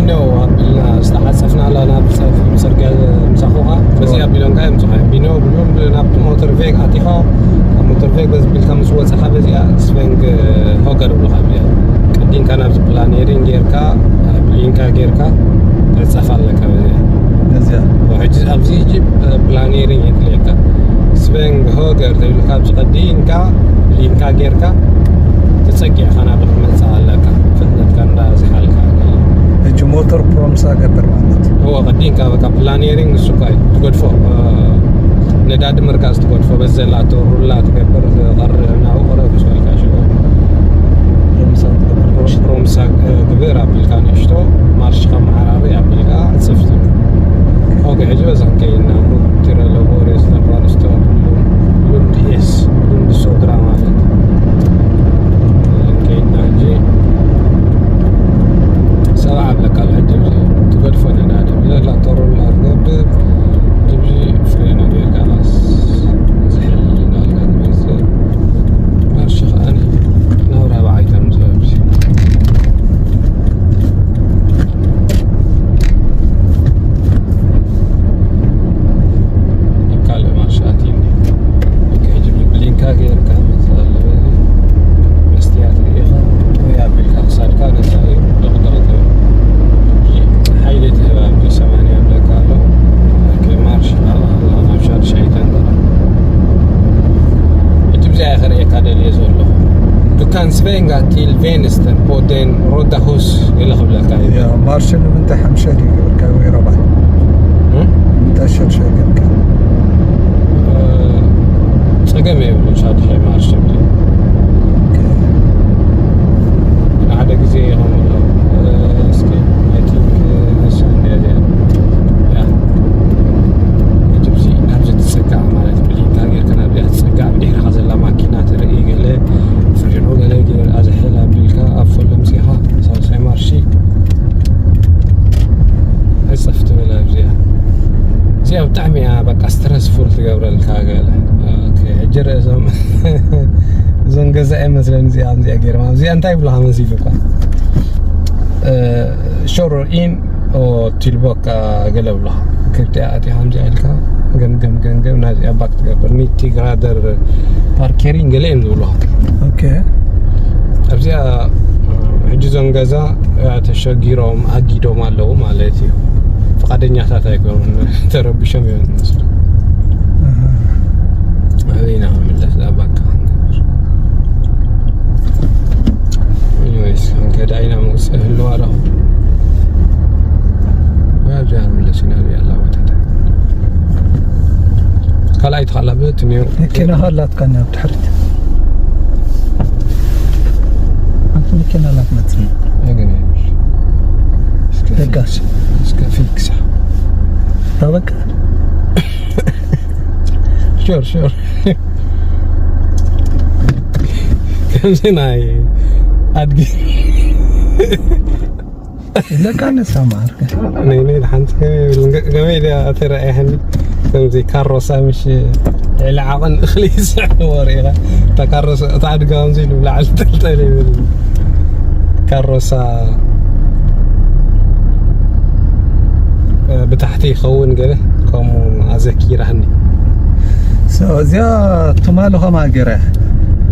ያው ኣቢልና ዝተዓጸፍናላ ናብ ጸ-፣ ጽርግያ ምሳኹኻ፣ በዚኣ ኣቢሎምካ የምጽኻ። ቢኖ ብሉንድ ናብቲ ሞተር ቬግ ኣቲኻ፣ ካብ ሞተር ቬግ በዚ ቢልካ ምስ ወጻኻ፣ በዚኣ ስቨንግ ሆገር ብሉኻ፣ በዚኣ ቀዲንካ ናብዚ ፕላኔሪንግ ጌርካ፣ ብሊንካ ጌርካ፣ ተጻፍ ኣለካ በዚኣ። በዚኣ። ሕጂ ኣብዚ ሕጂ ፕላኔሪንግ የድልየካ። ስቨንግ ሆገር ተብልካ ኣብዚ ቀዲንካ፣ ብሊንካ ጌርካ፣ ተጸጊዕካ ናብ ክትመጽእ ኣለካ። ፍጥነትካ እንዳዝሓልካ። ሕጂ ሞተር ፕሮምሳ ገብር ማለት እዩ። እወ፣ ቀዲምካ በቃ ፕላኔሪንግ ንሱ እኳ እዩ ትገድፎ። እ፣ ነዳዲ ምርጋጽ ትገድፎ። በዚ ዘላቶ ሩላ ትገብር፣ ዝቐርብ ናብኡ ቅረብ ምስ በልካ ሽዑ። ፕሮምሳ ትገብር። ፕሮምሳ፣ እ፣ ግብር ኣቢልካ ንእሽቶ፣ ማርሽ ከመዓራሪ ኣቢልካ ዕጽፍቲ። ኦኬ፣ ሕጂ በዚ ክንከይድ ኢና። ቲረሎ ቦሬ ዝተርፋ ንስቶ ሉንድ ኤስ፣ ሉንድ ሶድራ ማለት። ከይድና ሕጂ ሰብዓ ኣለካ ኣሎ። ሕጂ ትገድፎ ነዳዲ ዘላ ቶሮላ ትገብር። ሕጂ ፍሬኖ ጌርካ ኻስ ዝሕል ናልካ ትመስል። ማርሽ ከዓኒ ናብ ራብዓይ ከም ዝብል። ካልእ ማርሽ ኣትዩኒ። ኦኬ፣ ሕጂ ብሊንካ ጌርካ መጽእ ኣለዎ። መስትያት ርኢኻ ወይ ኣቢልካ ክሳድካ ነጻ እዩ። ደቕደቕ ትብል። ሓይሊ ትህብ ኣብዚ ሰማንያ ይብለካ ኣሎ። ኦኬ፣ ማርሽ ኣብ፣ ኣብ ሻድሻይ ተንጠራ። እቲ ብዚኣ ከርእየካ ደልየ ዘለኹ። Du kan svänga till vänster på den röda hus, ገለ ክብለካ እዩ። Ja, ማርሽ ንምንታይ ሓምሻይ ዘይገበርካ ወይ ራብዓይ? እም? ንምንታይ ሻድሻይ ጌርካ? እ፣ ጸገም የብሉን፣ ሻድሻይ ማርሽ ትብል። ኦኬ። ሓደ ግዜ ይኸውን ኣሎ። እ፣ እስኪ፣ I think፣ እ፣ ንሳ እንድያ እዚኣ። ያ። እቲ ብዚ ናብዚ ትጽጋዕ ማለት ብሊንካ ጌርካ ናብዚኣ ትጽጋዕ፣ ብድሕሪኻ ዘላ ማኪና ትርኢ፣ ገለ ፍሬኖ ገለ ጌር ኣዝሕል ኣቢልካ ኣብ ፈሎ ምጺኻ ሳልሳይ ማርሺ ዕጽፍ ትብል ኣብዚኣ። እዚኣ ብጣዕሚ እያ በቃ ስትረስፉል ትገብረልካ ገለ። ኦኬ፣ ሕጂ ርእሶም እዞም ገዛ እየ መስለኒ እዚኣ፣ እዚኣ ጌርማ። እዚኣ እንታይ ይብሉኻ መሲሉ እኳ? እ፣ ሾሮ ኢን ኦ ቲልቦካ ገለ ብሉኻ። ክብቲ ኣቲ ከምዚ ኢልካ ገምገም ገምገም ናብዚኣ ባክ ትገብር። ኒቲ ግራደር ፓርኬሪን ገለ እዮም ዝብሉኻ። ኦኬ። ኣብዚኣ፣ እ፣ ሕጂ እዞም ገዛ፣ እ፣ ተሸጊሮም ኣጊዶም ኣለዉ ማለት እዩ። ፍቓደኛታት ኣይኮኑን፣ ተረቢሾም እዮም ዝመስሉ። ኣሃ። ኣበይ ኢና ክንምለስ? እዛ ባካ ክንገብር። ኤኒዌይስ፣ ክንከዳ ኢና፣ መውፅኢ ህልዋ ዶ? ወይ ኣብዚኣ ክንምለስ ኢና፣ ኣብዚኣ ኣላ ቦታታት። ካልኣይቲ ካላ ብትንዮ መኪና ሃላትካ እኒኣ ብድሕሪት። ሓንቲ መኪና ኣላ ትመጽእ። ኣገናኝሽ። እስከ ደጋሽ። እስከ ፊክሳ። ታበቃ። ሹር፣ ሹር። ከምዚ ናይ ኣድጊ። ለካ ነሳ ማርከ። ነይ፣ ነይ፣ ሓንቲ ከመይ ይብል፣ ገ-፣ ገመይ ድያ ትረኣየኒ? ከምዚ ካሮሳ ምሽ ልዕሊ ዓቐን እኽሊ ይስዕብዎ ርኢኻ? እታ ካሮሳ፣ እታ ኣድጊ ከምዚ ኢሉ ብላዕሊ ጠልጠል ይብል። ካሮሳ፣ እ፣ ብታሕቲ ይኸውን ገለ፣ ከምኡ ኣዘኪራኒ። ሶ፣ እዚኣ ትማሊ ኸማ ገይረ።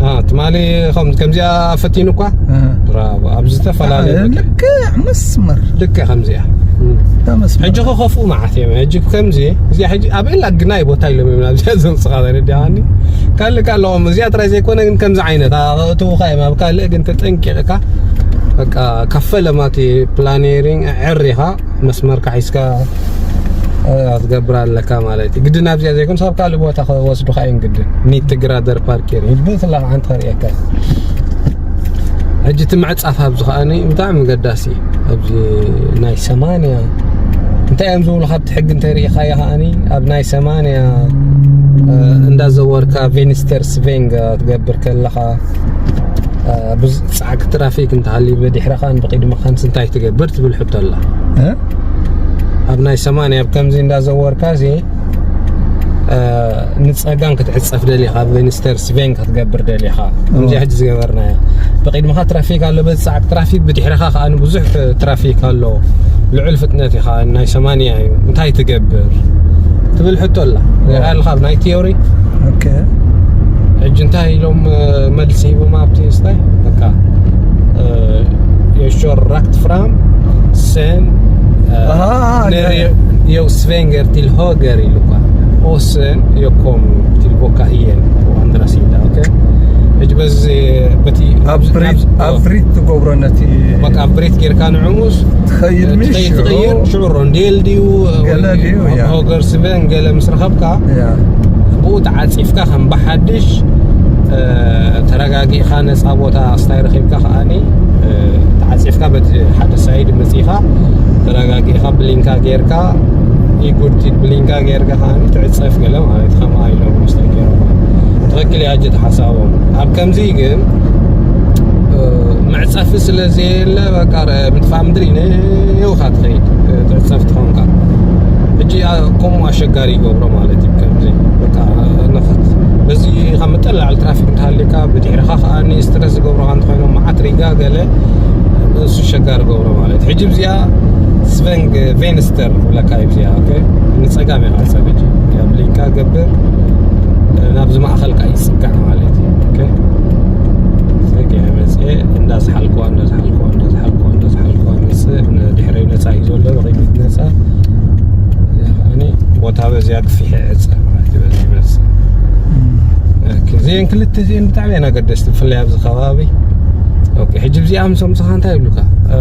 አ፣ ትማሊ ከም-፣ ከምዚኣ ፈቲኑ እኳ። እ። ብራቮ። ኣብ ዝተፈላለዩ እ፣ በቃ። ልክዕ መስመር። ልክዕ ከምዚኣ። እም። እታ መስመር። ሕጂ ኸኸፍኡ መዓት እዮም። ሕጂ ከምዚ፣ እዚኣ ሕጂ ኣብ ኤላ ግናይ ቦታ ኢሎም እዮም ናብዚኣ ዘምጽኻ ተረዲኣኒ። ካልእ ካልኦም፣ እዚኣ ጥራይ ዘይኮነ ግን ከምዚ ዓይነት፣ ኣ፣ ከእትዉኻ እዮም። ኣብ ካልእ ግን ተጠንቂቕካ፣ በቃ፣ ከፈለ ማቲ ፕላኔሪንግ ዕሪኻ፣ መስመርካ ሒዝካ፣ እ፣ ክትገብር ኣለካ ማለት እዩ። ግድን ኣብዚኣ ዘይኮንስ ኣብ ካልእ ቦታ ክወስዱኻ እዮም ግድን። ኒቲ ግራደር ፓርኬር ይብል ስላ ሓንቲ ከርእየካ። ሕጂ እቲ ምዕጻፍ ኣብዚ ከኣኒ ብጣዕሚ ገዳሲ እዩ። ኣብዚ ናይ ሰማንያ እንታይ እዮም ዝብሉ ካብቲ ሕጊ እንተሪኢኻዮ ከኣኒ ኣብ ናይ ሰማንያ፣ እ፣ እንዳዘወርካ ቬንስተር ስቬንግ ትገብር ከለኻ፣ እ፣ ብዝ-፣ ጻዕቂ ትራፊክ እንተሃልዩ ብድሕረኻን ብቕድመኻንስ እንታይ ትገብር ትብል ሕቶ ኣላ። እ? ኣብ ናይ ሰማንያ ኣብ ከምዚ እንዳዘወርካ እዚ ንጸጋም ክትዕጸፍ ደሊኻ፣ ቬንስተር ስቬን ክትገብር ደሊኻ፣ ከምዚኣ ሕጂ ዝገበርናያ። ብቕድሚኻ ትራፊክ ኣሎ፣ በዚ ሰዓት ትራፊክ፣ ብድሕሪኻ ከኣ ብዙሕ ትራፊክ ኣሎ። ልዑል ፍጥነት ኢኻ፣ ናይ ሰማንያ እዩ። እንታይ ትገብር? ትብል ሕቶ ኣላ። ሪኣልኻ ኣብ ናይ ቲዮሪ። ኦኬ። ሕጂ እንታይ ኢሎም፣ እ፣ መልሲ ሂቦም ኣብቲ ስታይ? በቃ፣ እ፣ የሾር ራክት ፍራም ሰን፣ እ፣ ኣሃ፣ ነር ያ፣ ያ። የው ስቬንገር ቲል ሆገር ኢሉ እኳ። ኦሰን የኮም ቲል ቦካ እየን። ዋንድራ ሲዳ፣ ኦኬ። ሕጂ በዚ፣ በቲ ኣብ ብሬት፣ ኣብ ኣብ ብሬት ትገብሮ ነቲ በቃ ኣብ ብሬት ጌርካ ንዕሙስ ትኸይድ፣ ትኸይድ፣ ሽዑ ትቕይር፣ ሽዑ ሮንዴል ድዩ፣ ገለ ወይ ድዩ፣ ያ። ሆገር ስበን ገለ ምስ ረኸብካ፣ ያ። ብኡ ተዓጺፍካ ከም ብሓድሽ፣ እ፣ ተረጋጊእኻ ነጻ ቦታ ስታይ ረኺብካ ከኣኒ፣ እ፣ ተዓጺፍካ በቲ ሓደ ሳይድ መጺኻ ተረጋጊእኻ ብሊንካ ጌርካ፣ ኢጉድ ብሊንካ ጌርካ ከኣኒ ትዕጸፍ ገለ ማለት ከምኣ ኢሎም መስለኝ ገይሮም። ትኽክል እያ ጅት ሓሳቦም። ኣብ ከምዚ ግን፣ እ፣ መዕጸፊ ስለ ዘየለ በቃ ረ-፣ ምጥፋእ ምድሪ ንየውኻ ትኸይድ፣ እ፣ ትዕጸፍ ትኾንካ። ሕጂ፣ ኣ-፣ ከምኡ ኣሸጋሪ ይገብሮ ማለት እዩ። ከምዚ በቃ፣ እ፣ ንኸት-፣ በዚ ካብ መጠን ላዕሊ ትራፊክ እንተሃልዩካ፣ ብድሕርኻ ከኣኒ ስትረስ ዝገብሩኻ እንተኾይኖም፣ መዓት ሪጋ ገለ፣ እሱ ሸጋሪ ገብሮ ማለት። ሕጂ ብዚኣ ስቨንግ ቬንስተር ክብለካ እዩ ብዚኣ፣ ኦኬ? ንጸጋም ኢኻ ትጸብ ሕጂ። ያ ብሊንካ ገብር፣ ናብዚ ማእኸል ከኣ ይጽጋዕ ማለት እዩ። ኦኬ? ጸጊዐ መጽኤ፣ እንዳዝሓልክዋ፣ እንዳዝሓልክዋ፣ እንዳዝሓልክዋ፣ እንዳዝሓልክዋ መጽእ፣ ንድሕረይ ነጻ እዩ ዘሎ፣ ብቕድሚት ነጻ። ያኒ ቦታ በዚኣ ግፊሕ ዕጸ ማለት እዩ፣ በዚ ይመጽእ። እም። ኦኬ፣ እዚአን ክልተ እዚአን ብጣዕሚ እየን ኣገደስቲ፣ ብፍላይ ኣብዚ ከባቢ። ኦኬ፣ ሕጂ ብዚኣ ምስ ኣምጽኻ እንታይ ይብሉካ? እ፣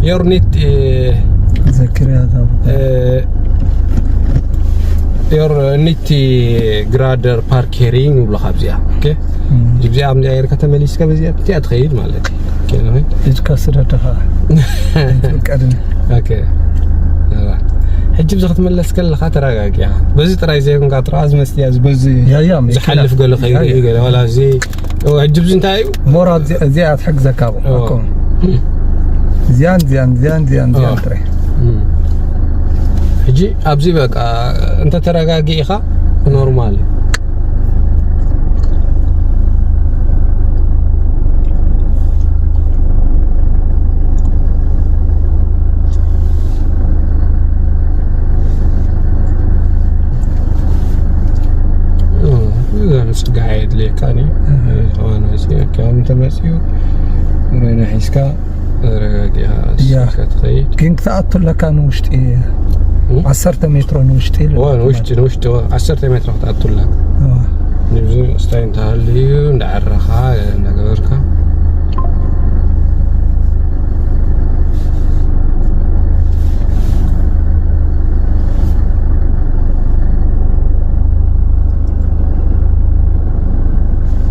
your need፣ እ፣ ዘኪርያ እታ ቦታ። እ፣ your need grader parkering ይብሉኻ ኣብዚኣ። ኦኬ? እም። ሕጂ ብዚኣ ከምዚኣ ጌርካ ተመሊስካ በዚኣ እቲኣ ትኸይድ ማለት እዩ። ኦኬ፣ ነው? ኢድካ ስደድኻ። ኣይፍቀድን። ኦኬ። እዋ። ሕጂ ብዚ ክትምለስ ከለኻ ተረጋጊኻ። በዚ ጥራይ ዘይኮንካ ጥራይ፣ እዚ መስትያ፣ እዚ በዚ ያ፣ ያ፣ መኪና። ዝሓልፍ ገለ ኸይርኢ ያ፣ ያ። ገለ፣ ዋላ እዚ፣ ኦ፣ ሕጂ ብዚ እንታይ እዩ? ሞራ እዚ-፣ እዚኣ ትሕግዘካ እኮ። ኦ። እዚኣን፣ እዚኣን፣ እዚኣን፣ እዚኣን፣ እዚኣን ኦ። ጥራይ። እም። ሕጂ ኣብዚ በቃ እንተ ተረጋጊእኻ ኖርማል እዩ። እ፣ እዛ ምጽጋዕ የድልየካን እዩ። እህ። ዝኾነ መጽእ፣ ከም ተመጽኡ፣ ሮይና ሒዝካ፣ ተረጋጊኻ፣ ያ። ሒዝካ ትኸይድ። ግን ክትኣቱ ኣለካ ንውሽጢ፣ እ? ዓሰርተ ሜትሮ ንውሽጢ እዋ፣ ንውሽጢ፣ ንውሽጢ፣ እዋ፣ ዓሰርተ ሜትሮ ክትኣቱ ኣለካ። እዋ። ንብዚ ስታይ እንተሃልዩ፣ እንዳዓረኻ፣ እንዳገበርካ።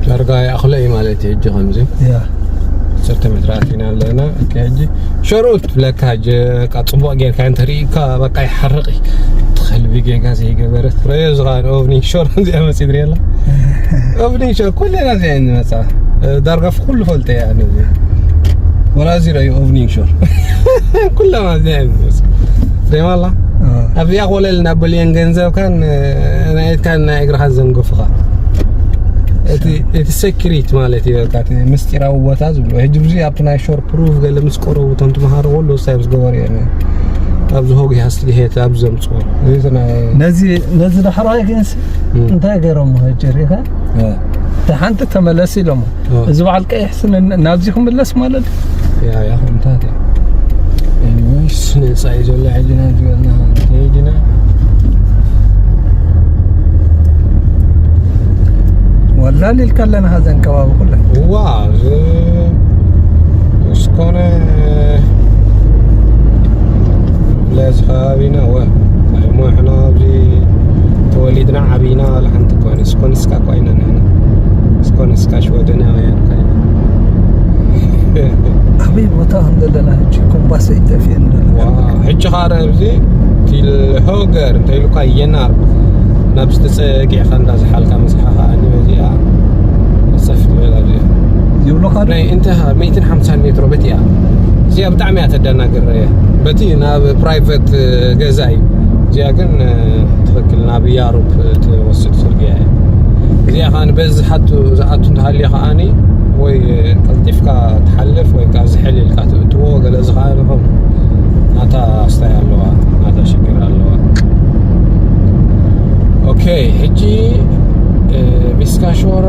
ዳርጋ ይኣኽሎ እዩ ማለት እዩ። ሕጂ ከምዚ ያ። ዓሰርተ ሜትሮ ኣቲና ኣለና። ኦኬ፣ ሕጂ ሸርኡት ብለካ፣ ሕጂ በቃ ጽቡቕ ጌርካ እንተርኢካ፣ በቃ ይሓርቕ እዩ። እቲ ከልቢ ጌጋ ዘይገበረት። ረዮ ዝኻ ኦቭኒንግ ሾር እዚኣ መጺእ ትርኢ ኣላ። ኦቭኒንግ ሾር ኩለና እዚኣ እየን ዝመጻ። ዳርጋ ኩሉ ፈልጠ እያ ነዚ። ወላ እዚ ረዩ ኦቭኒንግ ሾር። ኩለና እዚኣ እየን ዝመጻ። ደማላ? አ። ኣብዚኣ ኮለል ናብ ብልየን ገንዘብካን፣ ናየትካን ናይ እግርኻን ዘንገፉኻ። እቲ፣ እቲ ሴክሪት ማለት እዩ፣ በቃ እቲ ምስጢራዊ ቦታ ዝብሎ። ሕጂ ብዙ ኣብቲ ናይ ሾር ፕሩፍ ገለ ምስ ቀረቡ እቶም ተምሃሮ ወሎ ሳይ ምስ ገበሩ እዮም። ኣብዚ ሆግ ሃስት ሄት ኣብ ዘምጽዎ። እዚ ናይ ነዚ፣ ነዚ ዳሕራይ ግንስ እም። እንታይ ገይሮም ሕጂ ሪኻ? እ። እቲ ሓንቲ ተመለስ ኢሎሞ። እ። እዚ በዓል ቀይሕ ስነ ናብዚ ክምለስ ማለት? ያ፣ ያ፣ እንታይ? ኤኒዌይስ፣ ነጻ እዩ ዘሎ ሕጂ ናብዚ በልና። ከይድና። ወላል ኢልካ ኣለና፣ ሃዘን ከባቢ ኩለን። እዋ፣ እዚ እስኮነ ለዚ ከባቢና፣ ወ፣ እንታይ እሞ፣ ሕና ኣብዚ ተወሊድና ዓቢና፣ ዋላ ሓንቲ እኮ፣ እስኮንስካ እኮ ኣይነን፣ ንሕና እስኮንስካ ሽወደናውያን እኮ ኣይነን። ኣበይ ቦታ ከም ዘለና ሕጂ ኮምባስ ኣይጠፍኤን ዘሎ። ዋ፣ ሕጂ ኻረ ኣብዚ ቲል ሆገር እንታይ ኢሉካ የናር ናብ ዝተጸጊዕካ እንዳዝሓልካ መጽሓኻ ኣኒ በዚኣ ጸፍ ትበል ኣብዚ። ይብሉኻ ዶ? ናይ እንተ ሚእትን ሓምሳን ሜትሮ በቲያ። እዚኣ ብጣዕሚ እያ ተደናግር። በቲ ናብ ፕራይቨት ገዛ እዩ። እዚኣ ግን ትኽክል ናብ ያሩፕ ትወስድ ፅርግያ እያ። እዚኣ ከዓ በዚ ዝሓቱ ዝኣቱ እንተሃልዮ ከዓኒ ወይ ቀልጢፍካ ትሓልፍ ወይ ከዓ ዝሕል ኢልካ ትእትዎ። ገለ እዚ ከዓ ንኹም ናታ ስታይ ኣለዋ፣ ናታ ሽግር ኣለዋ። ኦኬ፣ ሕጂ ቪስካሾራ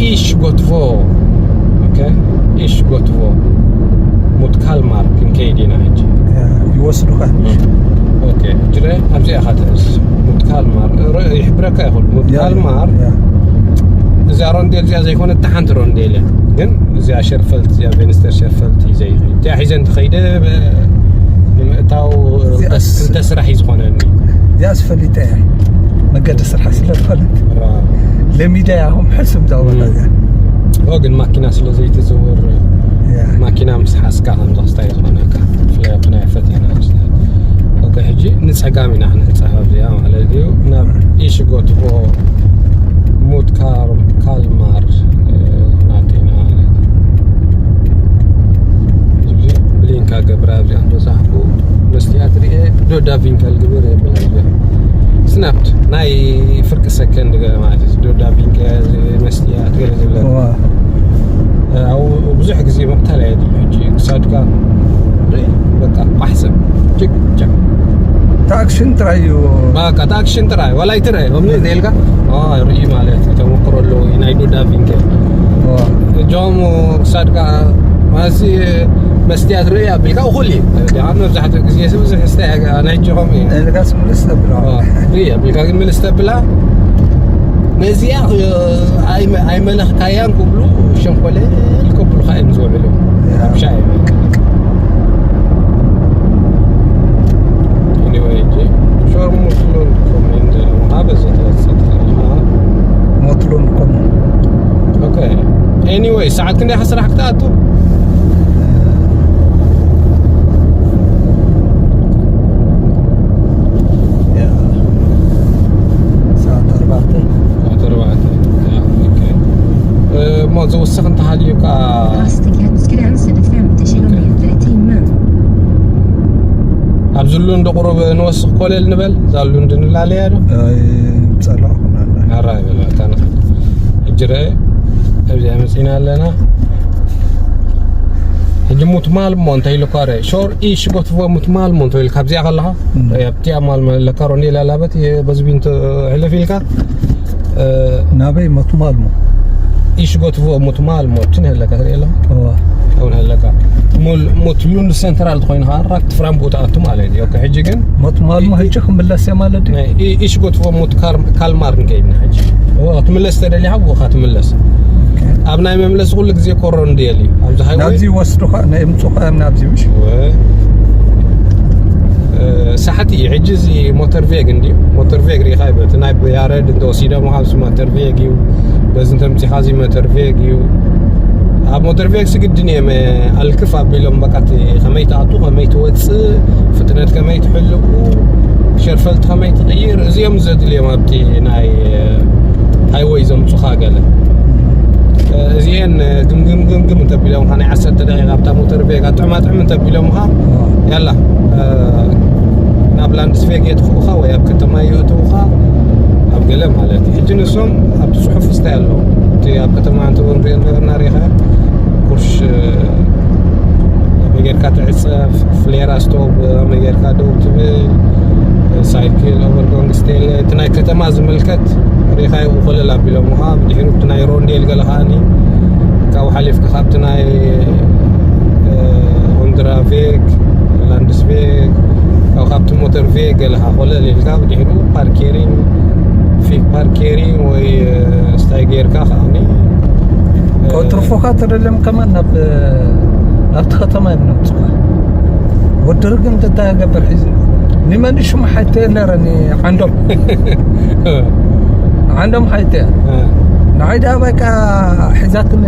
ኢሽ ጎትቮ። ኦኬ፣ ኢሽ ጎትቮ ሙት ካልማር ክንከይድ ኢና ሕጂ። ይወስዱኻ። ኦኬ፣ ጅረ ኣብዚኣ ኢኻ ትሕዝ። ሙት ካልማር ይሕብረካ ይኽእል። ሙት ካልማር እዚኣ ሮንዴል እዚኣ ዘይኮነ እታ ሓንቲ ሮንዴል እያ። ግን እዚኣ ሸርፈልት፣ እዚኣ ቬንስተር ሸርፈልት እዩ ዘይኽእል። እዚኣ ሒዘ እንተኸይደ ንምእታው ክልተ ስራሕ እዩ ዝኾነኒ። እዚኣስ ፈሊጠ እያ። መገዲ ስራሕ ስለ ዝኾነት ለሚዳ እያ። ኹም ሕሱም እዛ ቦታ እዚኣ። ግን ማኪና ስለ ዘይትዝውር፣ ማኪና ምስ ሓዝካ ከምዚ ክስታይ ዝኾነካ። ብፍላይ ኣብቲ ናይ ፈተና። ኦኬ፣ ሕጂ ንጸጋም ኢና ክንሕጸብ ኣብዚኣ ማለት እዩ። ናብ ኢሽ ጎትቮ ሙት ካልማር ናቲና ማለት እዩ። ሕጂ ብሊንካ ገብራ ኣብዚኣ እንተሳሕኩ መስትያት ርኤ ዶ ዳቪንካ ልግበር የብላ። ስናፕት ናይ ፍርቂ ሰከንድ ገለ ማለት እዩ። ዶ ዳቪንካ መስትያት ገለ ዝብለ። ብዙሕ ግዜ ምቕታል ኣየድሊ። ሕጂ ክሳድካ ርኢ፣ በቃ ቋሕሰብ ጭቅ ጭቅ። ታክሽን ጥራይ እዩ። በቃ ታክሽን ጥራይ፣ ዋላ ኣይትርአ። ከምዚ ኢልካ ርኢ ማለት እዩ። ተመክሮ ኣለዎ ናይ ዶ ዳቪንካ። ጆሞ ክሳድካ ማሲ መስትያት ርኢ ኣቢልካ እኹል እዩ። ደኣ መብዛሕትኡ ግዜ ሰብ ብዙሕ ስታይ ኣነ ሕጂ ከምኡ እዩ። እልካ ስምልስ ተብሎ። ርኢ ኣቢልካ ግን ምልስ ተብላ ነዚኣ ኣይመለኽካያን ክብሉ ሸንኮለ ክብሉኻ እዮም ዝውዕሉ። ረብሻ እዮም። Anyway፣ እንጂ ሾርሙጥሉን ኮሜንት ምሃብ እዚ ተወሰድ ሞትሉን ኮም። ኦኬ። Anyway፣ ሰዓት ክንደይ ኢኻ ስራሕ ክትኣቱ? ሰዓት ኣርባዕተ። ሰዓት ኣርባዕተ። እሞ ዝውስኽ እንተሃልዩ ከዓ ኣብ ዝሉ እንዶ ቁሩብ ንወስኽ ኮለል ንበል። ዛሉ እንድንላለያ ዶ? ጸላኹና። ኣራ ይበል፣ ኣታ ንኸ። ሕጂ ረአ፣ ኣብዚኣ መጺና ኣለና። ሕጂ ሙት ማልሞ እንታይ ኢሉ እኳ ረአ። ሾር ኢሽ ጎትቮ ሙት ማልሞ እንታይ ኢሉ ካብዚኣ ከለኻ፣ ኣብቲኣ ማልሞ ለካ ሮንዴል ኣላበት፣ በዝቢ እንተ ሕልፍ ኢልካ፣ ናበይ ሙት ማልሞ? ኢሽ ጎትቮ ሙት ማልሞ፣ ኣብቲ ንህለካ ትርኢ ኣለኻ? እዋ። ኣብኡ ንህለካ። ሙል-፣ ሙት ሉንድ ሰንትራል ትኾይኑ ኸዓ ራክት ፍራም ቦታ ኣቱ ማለት እዩ። ኦኬ፣ ሕጂ ግን ሙት ማልሞ ሕጂ ክምለስ እየ ማለት እዩ? ናይ ኢ-፣ ኢሽ ጎትቮ ሙት ካር-፣ ካልማር ንከይድና ሕጂ። እዋ፣ ክትምለስ ተደሊኻ ብኡኻ ትምለስ። ኦኬ። ኣብ ናይ መምለሲ ኩሉ ግዜ ኮሮን ድየል እዩ። ኣብዚ ሃይወይ ናብዚ ይወስዱኻ፣ ናይ እምጹኻ እዮም ናብዚ ምሽ? እወ። እ፣ ሳሕቲ እዩ። ሕጂ እዚ ሞተር ቬግ እንድዩ። ሞተር ቬግ ሪኢኻ እዩ። በቲ ናይ ያረድ እንተወሲዶም ኣብዚ ሞተር ቬግ እዩ። በዚ እንተምጺኻ እዚ ሞተር ቬግ እዩ። ኣብ ሞተር ቬግ ስግድን እዮም፣ ኣልክፍ ኣቢሎም በቃ እቲ ከመይ ትኣቱ፣ ከመይ ትወጽእ፣ ፍጥነት ከመይ ትሕልው፣ ሸርፈልቲ ከመይ ትቕይር፣ እዚኦም ዘድልዮም ኣብቲ ናይ ሃይወይ ዘምጹኻ ገለ። እዚኤን ግምግም ግምግም እንተቢሎም፣ ኸዓ ናይ ዓሰርተ ደቂቃ ኣብታ ሞተር ቬጋ ጥዕማ ጥዕም እንተቢሎምኻ፣ ያላ፣ ናብ ላንድስቬግ የጥፍኡኻ ወይ ኣብ ከተማ የእትውኻ፣ ኣብ ገለ ማለት እዩ። ሕጂ ንሶም ኣብቲ ጽሑፍ ስታይ ኣለዎ። እቲ ኣብ ከተማ እንተ ንሪኦ ነበርና ሪኻ፣ ኩርሽ መጌርካ ትዕጸፍ፣ ፍሌራ ስቶፕ መጌርካ ደው ትብል፣ ሳይክል ኦቨርጎንግ ስቴለ፣ እቲ ናይ ከተማ ዝምልከት ሪኻዮ ኮለል ኣቢሎምኻ። ብድሕሪኡ እቲ ናይ ሮንዴል ገለ ከዓኒ ካብኡ ሓሊፍካ ካብቲ ናይ፣ እ፣ ሆንድራ ቬግ፣ ላንድስ ቬግ፣ ካብ፣ ካብቲ ሞተር ቬግ ገለ ከኣ ኮለል ኢልካ ብድሕሪኡ ፓርኬሪንግ፣ ፊክ ፓርኬሪንግ ወይ፣ እ፣ ስታይ ጌርካ ከዓኒ፣ እ፣ ከትርፉኻ ተደልዮም ከማን ናብ፣ ናብቲ ከተማ እዮም ነምጽኻ። ወዲ ርግም እንታይ ገበር ሒዙ? ንመን ሽሙ ሓይተ ነረኒ ዓንዶም። ዓንዶም ሓይተ። እ። ንዓይ ደኣ በቃ ሒዛትኒ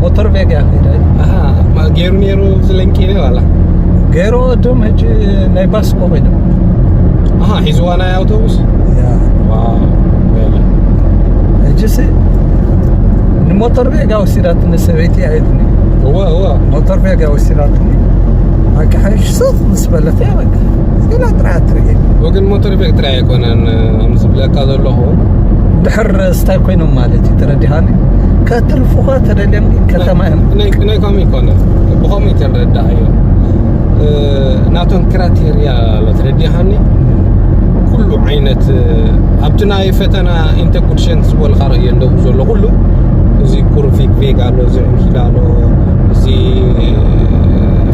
ሞተር ቬጋ ከይዳ። ኣሃ፣ ማ-፣ ገይሩ ነይሩ ዝለንቂ ዋላ? ገይሩ ወድም ሕጂ ናይ ባስ እኮ ኮይኖም። ኣሃ፣ ሒዝዋ ናይ ኣውቶቡስ? ያ። ዋው፣ በለ። ሕጂስ ንሞተር ቬጋ ወሲዳትኒ ሰበይቲ ኣይትኒ። እወ፣ እወ። ሞተር ቬጋ ወሲዳትኒ። ኣቃሓይሽ ሱቕ ምስ በለት እያ በቃ። ገና ጥራይ ኣትርኢ። ወገን ሞተር ቤት ጥራይ ኣይኮነን፣ ከም ዝብለካ ዘለኹ። ድሕር ስታይ ኮይኖም ማለት እዩ፣ ተረዲኻኒ? ከተልፉኻ ተደልዮም ግን ከተማ እዮም። ናይ፣ ናይ ኮሚ ይኮነ፣ ብኸምኡ ይተረዳእዮ። እ፣ ናቶም ክራቴርያ ኣሎ፣ ተረዲኻኒ? ኩሉ ዓይነት፣ እ፣ ኣብቲ ናይ ፈተና ኢንተ ጉድ ሸንስ ዝበልካ ርእዮ እንደው ዘሎ ኩሉ፣ እዚ ኩርቪክ ቬግ ኣሎ፣ እዚ ዕንኪላ ኣሎ፣ እዚ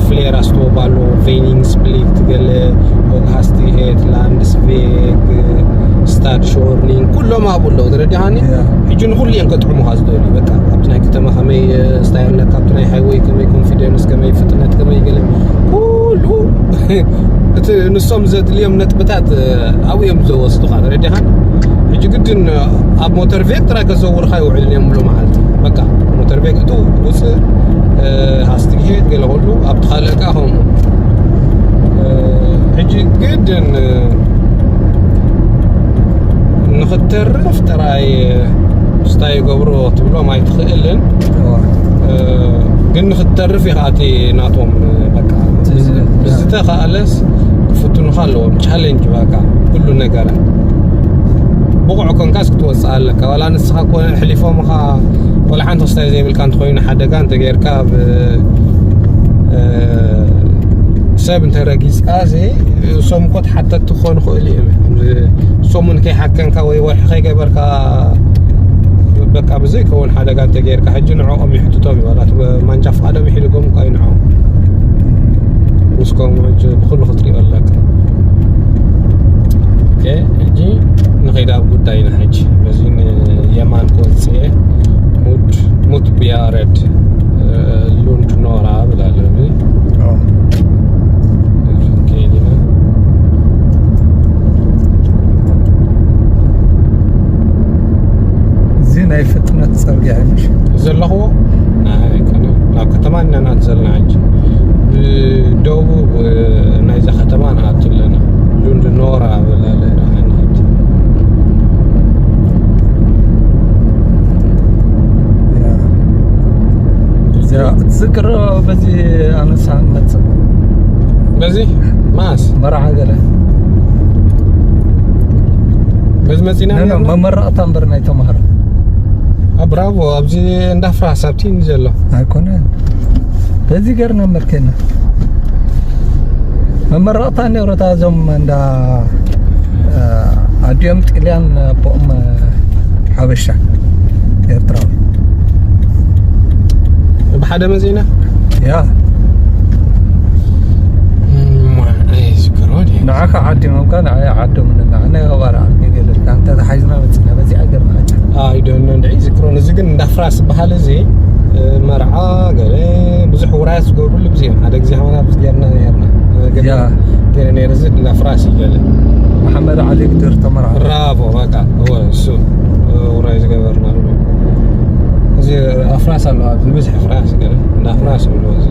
ፍሌር ኣስተወብ ኣሎ፣ ቬኒንግ ስፕሊት ገለ፣ ሆግ ሃስቲ ሄድ፣ ላንድስ ቬግ፣ ስታድ ሾርኒንግ፣ ኩሎም ኣብኡ ኣለዉ፣ ተረዲኻኒ? ያ። ሕጂ ንኹሉ እዮም ከጥዕሙኻ ዝደልዩ። በቃ፣ ኣብቲ ናይ ከተማ ከመይ፣ እ፣ ስታይል ኣለካ፣ ኣብቲ ናይ ሃይወይ ከመይ ኮንፊደንስ፣ ከመይ ፍጥነት፣ ከመይ ገለ፣ ኩሉ እቲ ንሶም ዘድልዮም ነጥብታት፣ እ፣ ኣብኡ እዮም ዝወስዱኻ፣ ተረዲኻኒ? ሕጂ ግድን ኣብ ሞተር ቬግ ጥራይ ከዘውርኻ ይውዕልን እዮም ሙሉ መዓልቲ። በቃ፣ ሞተር ቬግ እቱ ውፅእ፣ እ፣ ሃስቲ ሄድ ገለ ኩሉ፣ ኣብቲ ካልእ ከኣ ከምኡ። እ፣ ሕጂ ግድን፣ እ፣ ንኽተርፍ ጥራይ ስታይ ይገብሮ ክትብሎም ኣይትኽእልን። እዋ። እ፣ ግን ንኽትተርፍ ኢኻ እቲ ናቶም፣ እ፣ በቃ፣ እዚ፣ ብዝተኻእለስ ክፍትኑኻ ኣለዎም። ቻሌንጅ በቃ፣ ኩሉ ነገር። ብቑዕ ኮንካስ ክትወፅእ ኣለካ። ዋላ ንስኻ ኮነ ኣሕሊፎምኻ፣ ዋላ ሓንቲ ክስታይ ዘይብልካ እንተኾይኑ፣ ሓደጋ እንተጌርካ፣ ብ-፣ እ፣ ሰብ እንተረጊፅካ፣ እዚ፣ እሶም እኮ ተሓተትቲ ክኾኑ ይኽእሉ እዮም። እሶም እውን ከይሓከምካ ወይ ወርሒ ከይገበርካ፣ በቃ፣ ብዘይከውን ሓደጋ እንተጌርካ፣ ሕጂ ንዕኦም ይሕትቶም እዩ። ዋላ እቲ ማንጃ ፍቓዶም ይሕድጎም እኳ እዩ ንዕኦም። ምስ ከምኡ ሕጂ ብኹሉ ክትሪኦ ኣለካ። ኦኬ፣ ሕጂ ንኸይድ ኣብ ጉዳይና። ሕጂ በዚ ንየማን ክወፅእ እየ። ሙት፣ ሙት ቢያረድ፣ እ፣ ሉንድ ኖራ ብላለኒ። ኦ። እዚ ከይድ ኢና። እዚ ናይ ፍጥነት ጽርግያ እዩ፣ ምሽ? ዘለኽዎ? ናይ፣ ኣይኮነን። ናብ ከተማ ኢና ናት ዘለና ሕጂ። ብደቡብ፣ እ፣ ናይዛ ከተማ ንኣቱ ኣለና። ሉንድ ኖራ ብላለ ንሓንቲ። ያ። እዚኣ ትዝክሮ በዚ ኣነሳ መጽእ። በዚ ማስ? መርዓ ገለ። በዚ መጺና ኖ፣ ኖ፣ ነርና? መመረቕታ እምበር ናይ ተማሃሮ። አ፣ ብራቮ፣ ኣብዚ እንዳ ፍራስ ኣብቲ እዩ ዘሎ። ኣይኮነን። በዚ ገርና መርከና። መመረቕታ ነሮታ እዞም እንዳ፣ እ፣ ኣዲኦም ጥልያን ኣቦኦም፣ እ፣ ሓበሻ ኤርትራዊ። ብሓደ መጺና? ያ። እማ፣ ኣይዝክሮ ድየ። ንዓኻ ዓዲሞምካ፣ ንዓይ ዓዶምኒ፣ ንዓይ ኣባራ ዓዲ ገለ፣ ኣንተ ተሓይዝና መጺና፣ በዚ ኣገርና። ኣይ፣ ዶኖ፣ እንድዒ ዝክሮ፣ እዚ ግን እንዳ ፍራስ ዝበሃል እዚ፣ እ፣ መርዓ፣ ገለ፣ ብዙሕ ውራያት ዝገብሩሉ ግዜ እዮም። ሓደ ግዜ ሓመና ኣብዚ ጌርና ነርና። እ፣ ገለ፣ ያ። ገለ ነይሩ፣ እዚ እንዳ ፍራስ እዩ ገለ። መሓመድ ዓሊ ግድር ተመርዓ። ብራቮ፣ በቃ፣ እወ፣ እሱ፣ እ፣ ውራይ ዝገበርናሉ። እዚ ኣፍራስ ኣሎ፣ ኣብዚ ብዙሕ ፍራስ ገለ፣ እንዳ ፍራስ ይብልዎ እዚ።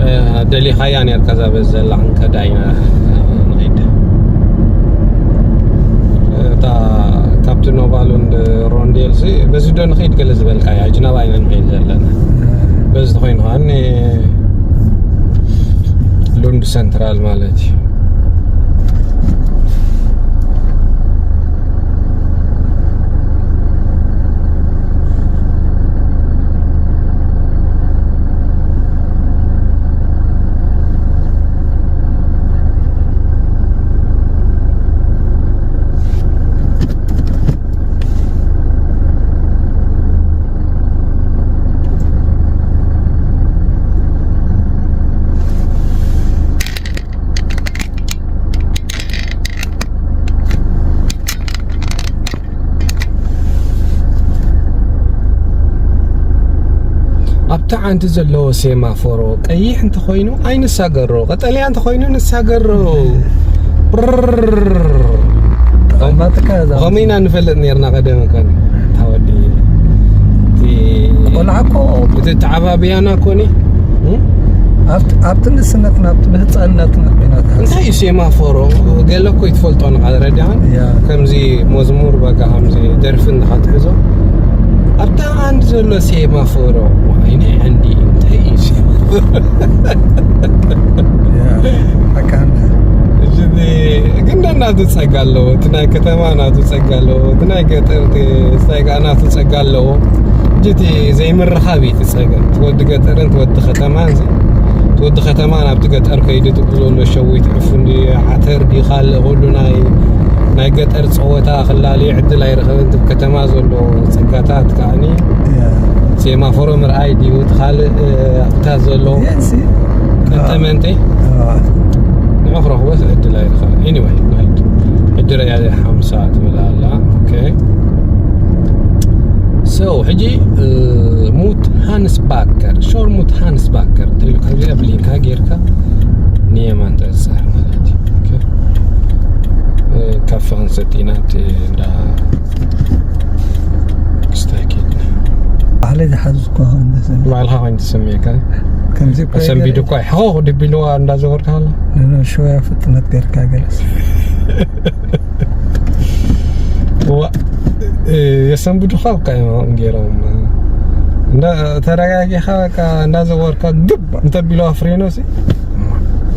እ፣ ደሊኻያ ነርካ እዛ በዚ ዘላ ዕንቀዳ ኢና ንኸይድ። እታ ካብቲ ኖቫሉንድ ሮንዴል ሲ፣ በዚ ዶ ንኸይድ ገለ ዝበልካያ፣ ሕጂ ናብኣ ኢና ንኸይድ ዘለና። በዚ ተኾይኑ ከኣ ሉንድ ሰንትራል ማለት እዩ። ኣብታ ዓንዲ ዘለዎ ሴማፎሮ ቀይሕ እንተኾይኑ ኣይንሳገሮ፣ ቀጠልያ እንተኾይኑ ንሳገሮ። ብርር። ጠማትካ እዛ። ከምኡ ኢና ንፈልጥ ነርና ቀደም እኮ። ታወዲ። እቲ ቆልዓ እኮ እቲ ተዓባብያና እኮ ኒ? እም? ኣብቲ፣ ኣብቲ ንእስነትና፣ ኣብቲ ብህፃንነትና ኮይና ትሓስብ። እንታይ እዩ ሴማፎሮ? ገለ እኮ ይትፈልጦ ንኻ ረዲኣን? ያ። ከምዚ መዝሙር በቃ ከምዚ ደርፊ እንድኻ ትሕዞ። ኣብታ ዓንዲ ዘሎ ሴማፎሮ። ዋይናይ ዓንዲ እንታይ እዩ ሴማፎሮ? ሓቃን እጅ ግን ናቱ ጸጋ ኣለዎ። እቲ ናይ ከተማ ናቱ ጸጋ ኣለዎ። እቲ ናይ ገጠር ጸጋ ናቱ ጸጋ ኣለዎ። እጅ እቲ ዘይምርኻብ እዩ እቲ ጸገም። እቲ ወዲ ገጠርን እቲ ወዲ ከተማን እዚ፣ እቲ ወዲ ከተማ ናብቲ ገጠር ከይዱ ትብሎ ኣሎ ሸዊት ዕፉን ድዩ ዓተር ድዩ ካልእ ኩሉ ናይ ናይ ገጠር ጸወታ ክላሊ ዕድል ኣይረኸበን። እቲ ከተማ ዘሎ ጸጋታት ከዓኒ ሴማፎሮ ምርኣይ ድዩ እቲ ካልእ ኣብታ ዘሎ የንሲ ቀጠመንተይ ንዑ ክረኽቦ ዕድል ኣይረኸበን። Anyway ንሂድ። ዕድል እያ ሓምሳ ትብል ኣላ። Okay so ሕጂ ሙት ሃንስ ባከር ሾር ሙት ሃንስ ባከር ትብል ካብዚኣ ብሊንካ ጌርካ ንየማን ተበፅሕ ማለት እዩ። Okay ካፈ ክንሰጥ ኢና። እቲ እንዳ ክስታይ ኬድና ባዕለይ ዝሓዝኩ ባዕልኻ ኮይኑ ትስምየካ ከምዚ ሰንቢዱ እኳ ይሓኸኹ ድቢልዋ እንዳዘወርካ ኣላ ሸያ ፍጥነት ገርካ ገለስ ዋ የሰንብዱኻ ብቃ እዮም ገይሮም እንዳ ተረጋጊኻ በቃ እንዳዘወርካ ግብ እንተቢለዋ ፍሬኖ ሲ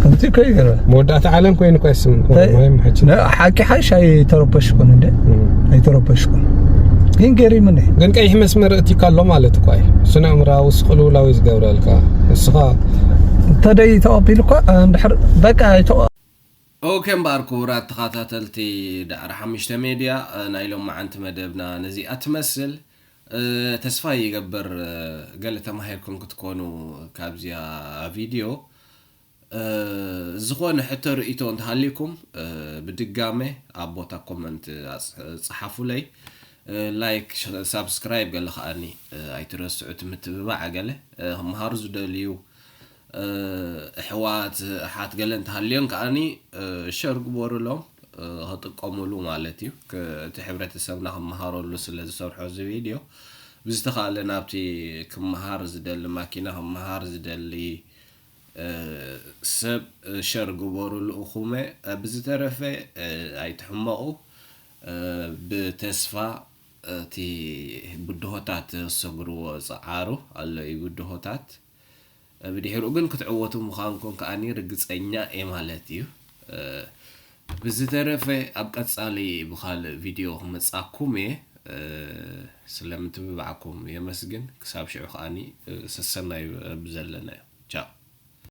ከምዚ እኮ ይገርም መወዳእታ ዓለም ኮይኑ እኳ ይስም ማይም ሕጂ ሓቂ ሓሽ ኣይተረበሽኩን እንደ ኣይተረበሽኩን ግን ገሪምኒ ግን ቀይሕ መስመር እቲካ ኣሎ ማለት እኳ እዩ ስነ ኣእምራዊ ስቅልውላዊ ዝገብረልካ ንስኻ እንተደይ ተቐቢሉ እኳ እንድሕር በቃ ኣይተቐ ኦኬ እምበኣር ክቡራት ተኸታተልቲ ዳዕሮ ሓሙሽተ ሜድያ ናይ ሎማዓንቲ መደብና ነዚኣ ትመስል። ተስፋ ይገብር ገለ ተማሂርኩም ክትኮኑ ካብዚኣ ቪድዮ። ዝኾነ ሕቶ ርእይቶ እንተሃልዩኩም ብድጋመ ኣብ ቦታ ኮመንት ጸሓፉለይ። ላይክ ሳብስክራይብ ገለ ከኣኒ ኣይትረስዑ። እቲ ምትብባዕ ገለ ክመሃሩ ዝደልዩ ኣሕዋት ኣሓት ገለ እንተሃልዮን ከኣኒ ሸር ግበሩሎም ክጥቀሙሉ ማለት እዩ። እቲ ሕብረተሰብና ክመሃረሉ ስለ ዝሰርሖ እዚ ቪድዮ ብዝተኻእለ ናብቲ ክመሃር ዝደሊ ማኪና ክመሃር ዝደሊ ሰብ ሸር ግበሩ ልኡኹመ። ብዝተረፈ ኣይትሕመቑ። ብተስፋ እቲ ብድሆታት ዘሰግርዎ ጸዓሩ ኣሎ እዩ። ብድሆታት ብድሕሪኡ ግን ክትዕወቱ ምዃንኩም ከኣኒ ርግጸኛ እየ ማለት እዩ። ብዝተረፈ ኣብ ቀጻሊ ብኻልእ ቪድዮ ክመጻኩም እየ። ስለምትብባዕኩም የመስግን። ክሳብ ሽዑ ከኣኒ ሰሰናዩ ብዘለናዮ ቻው።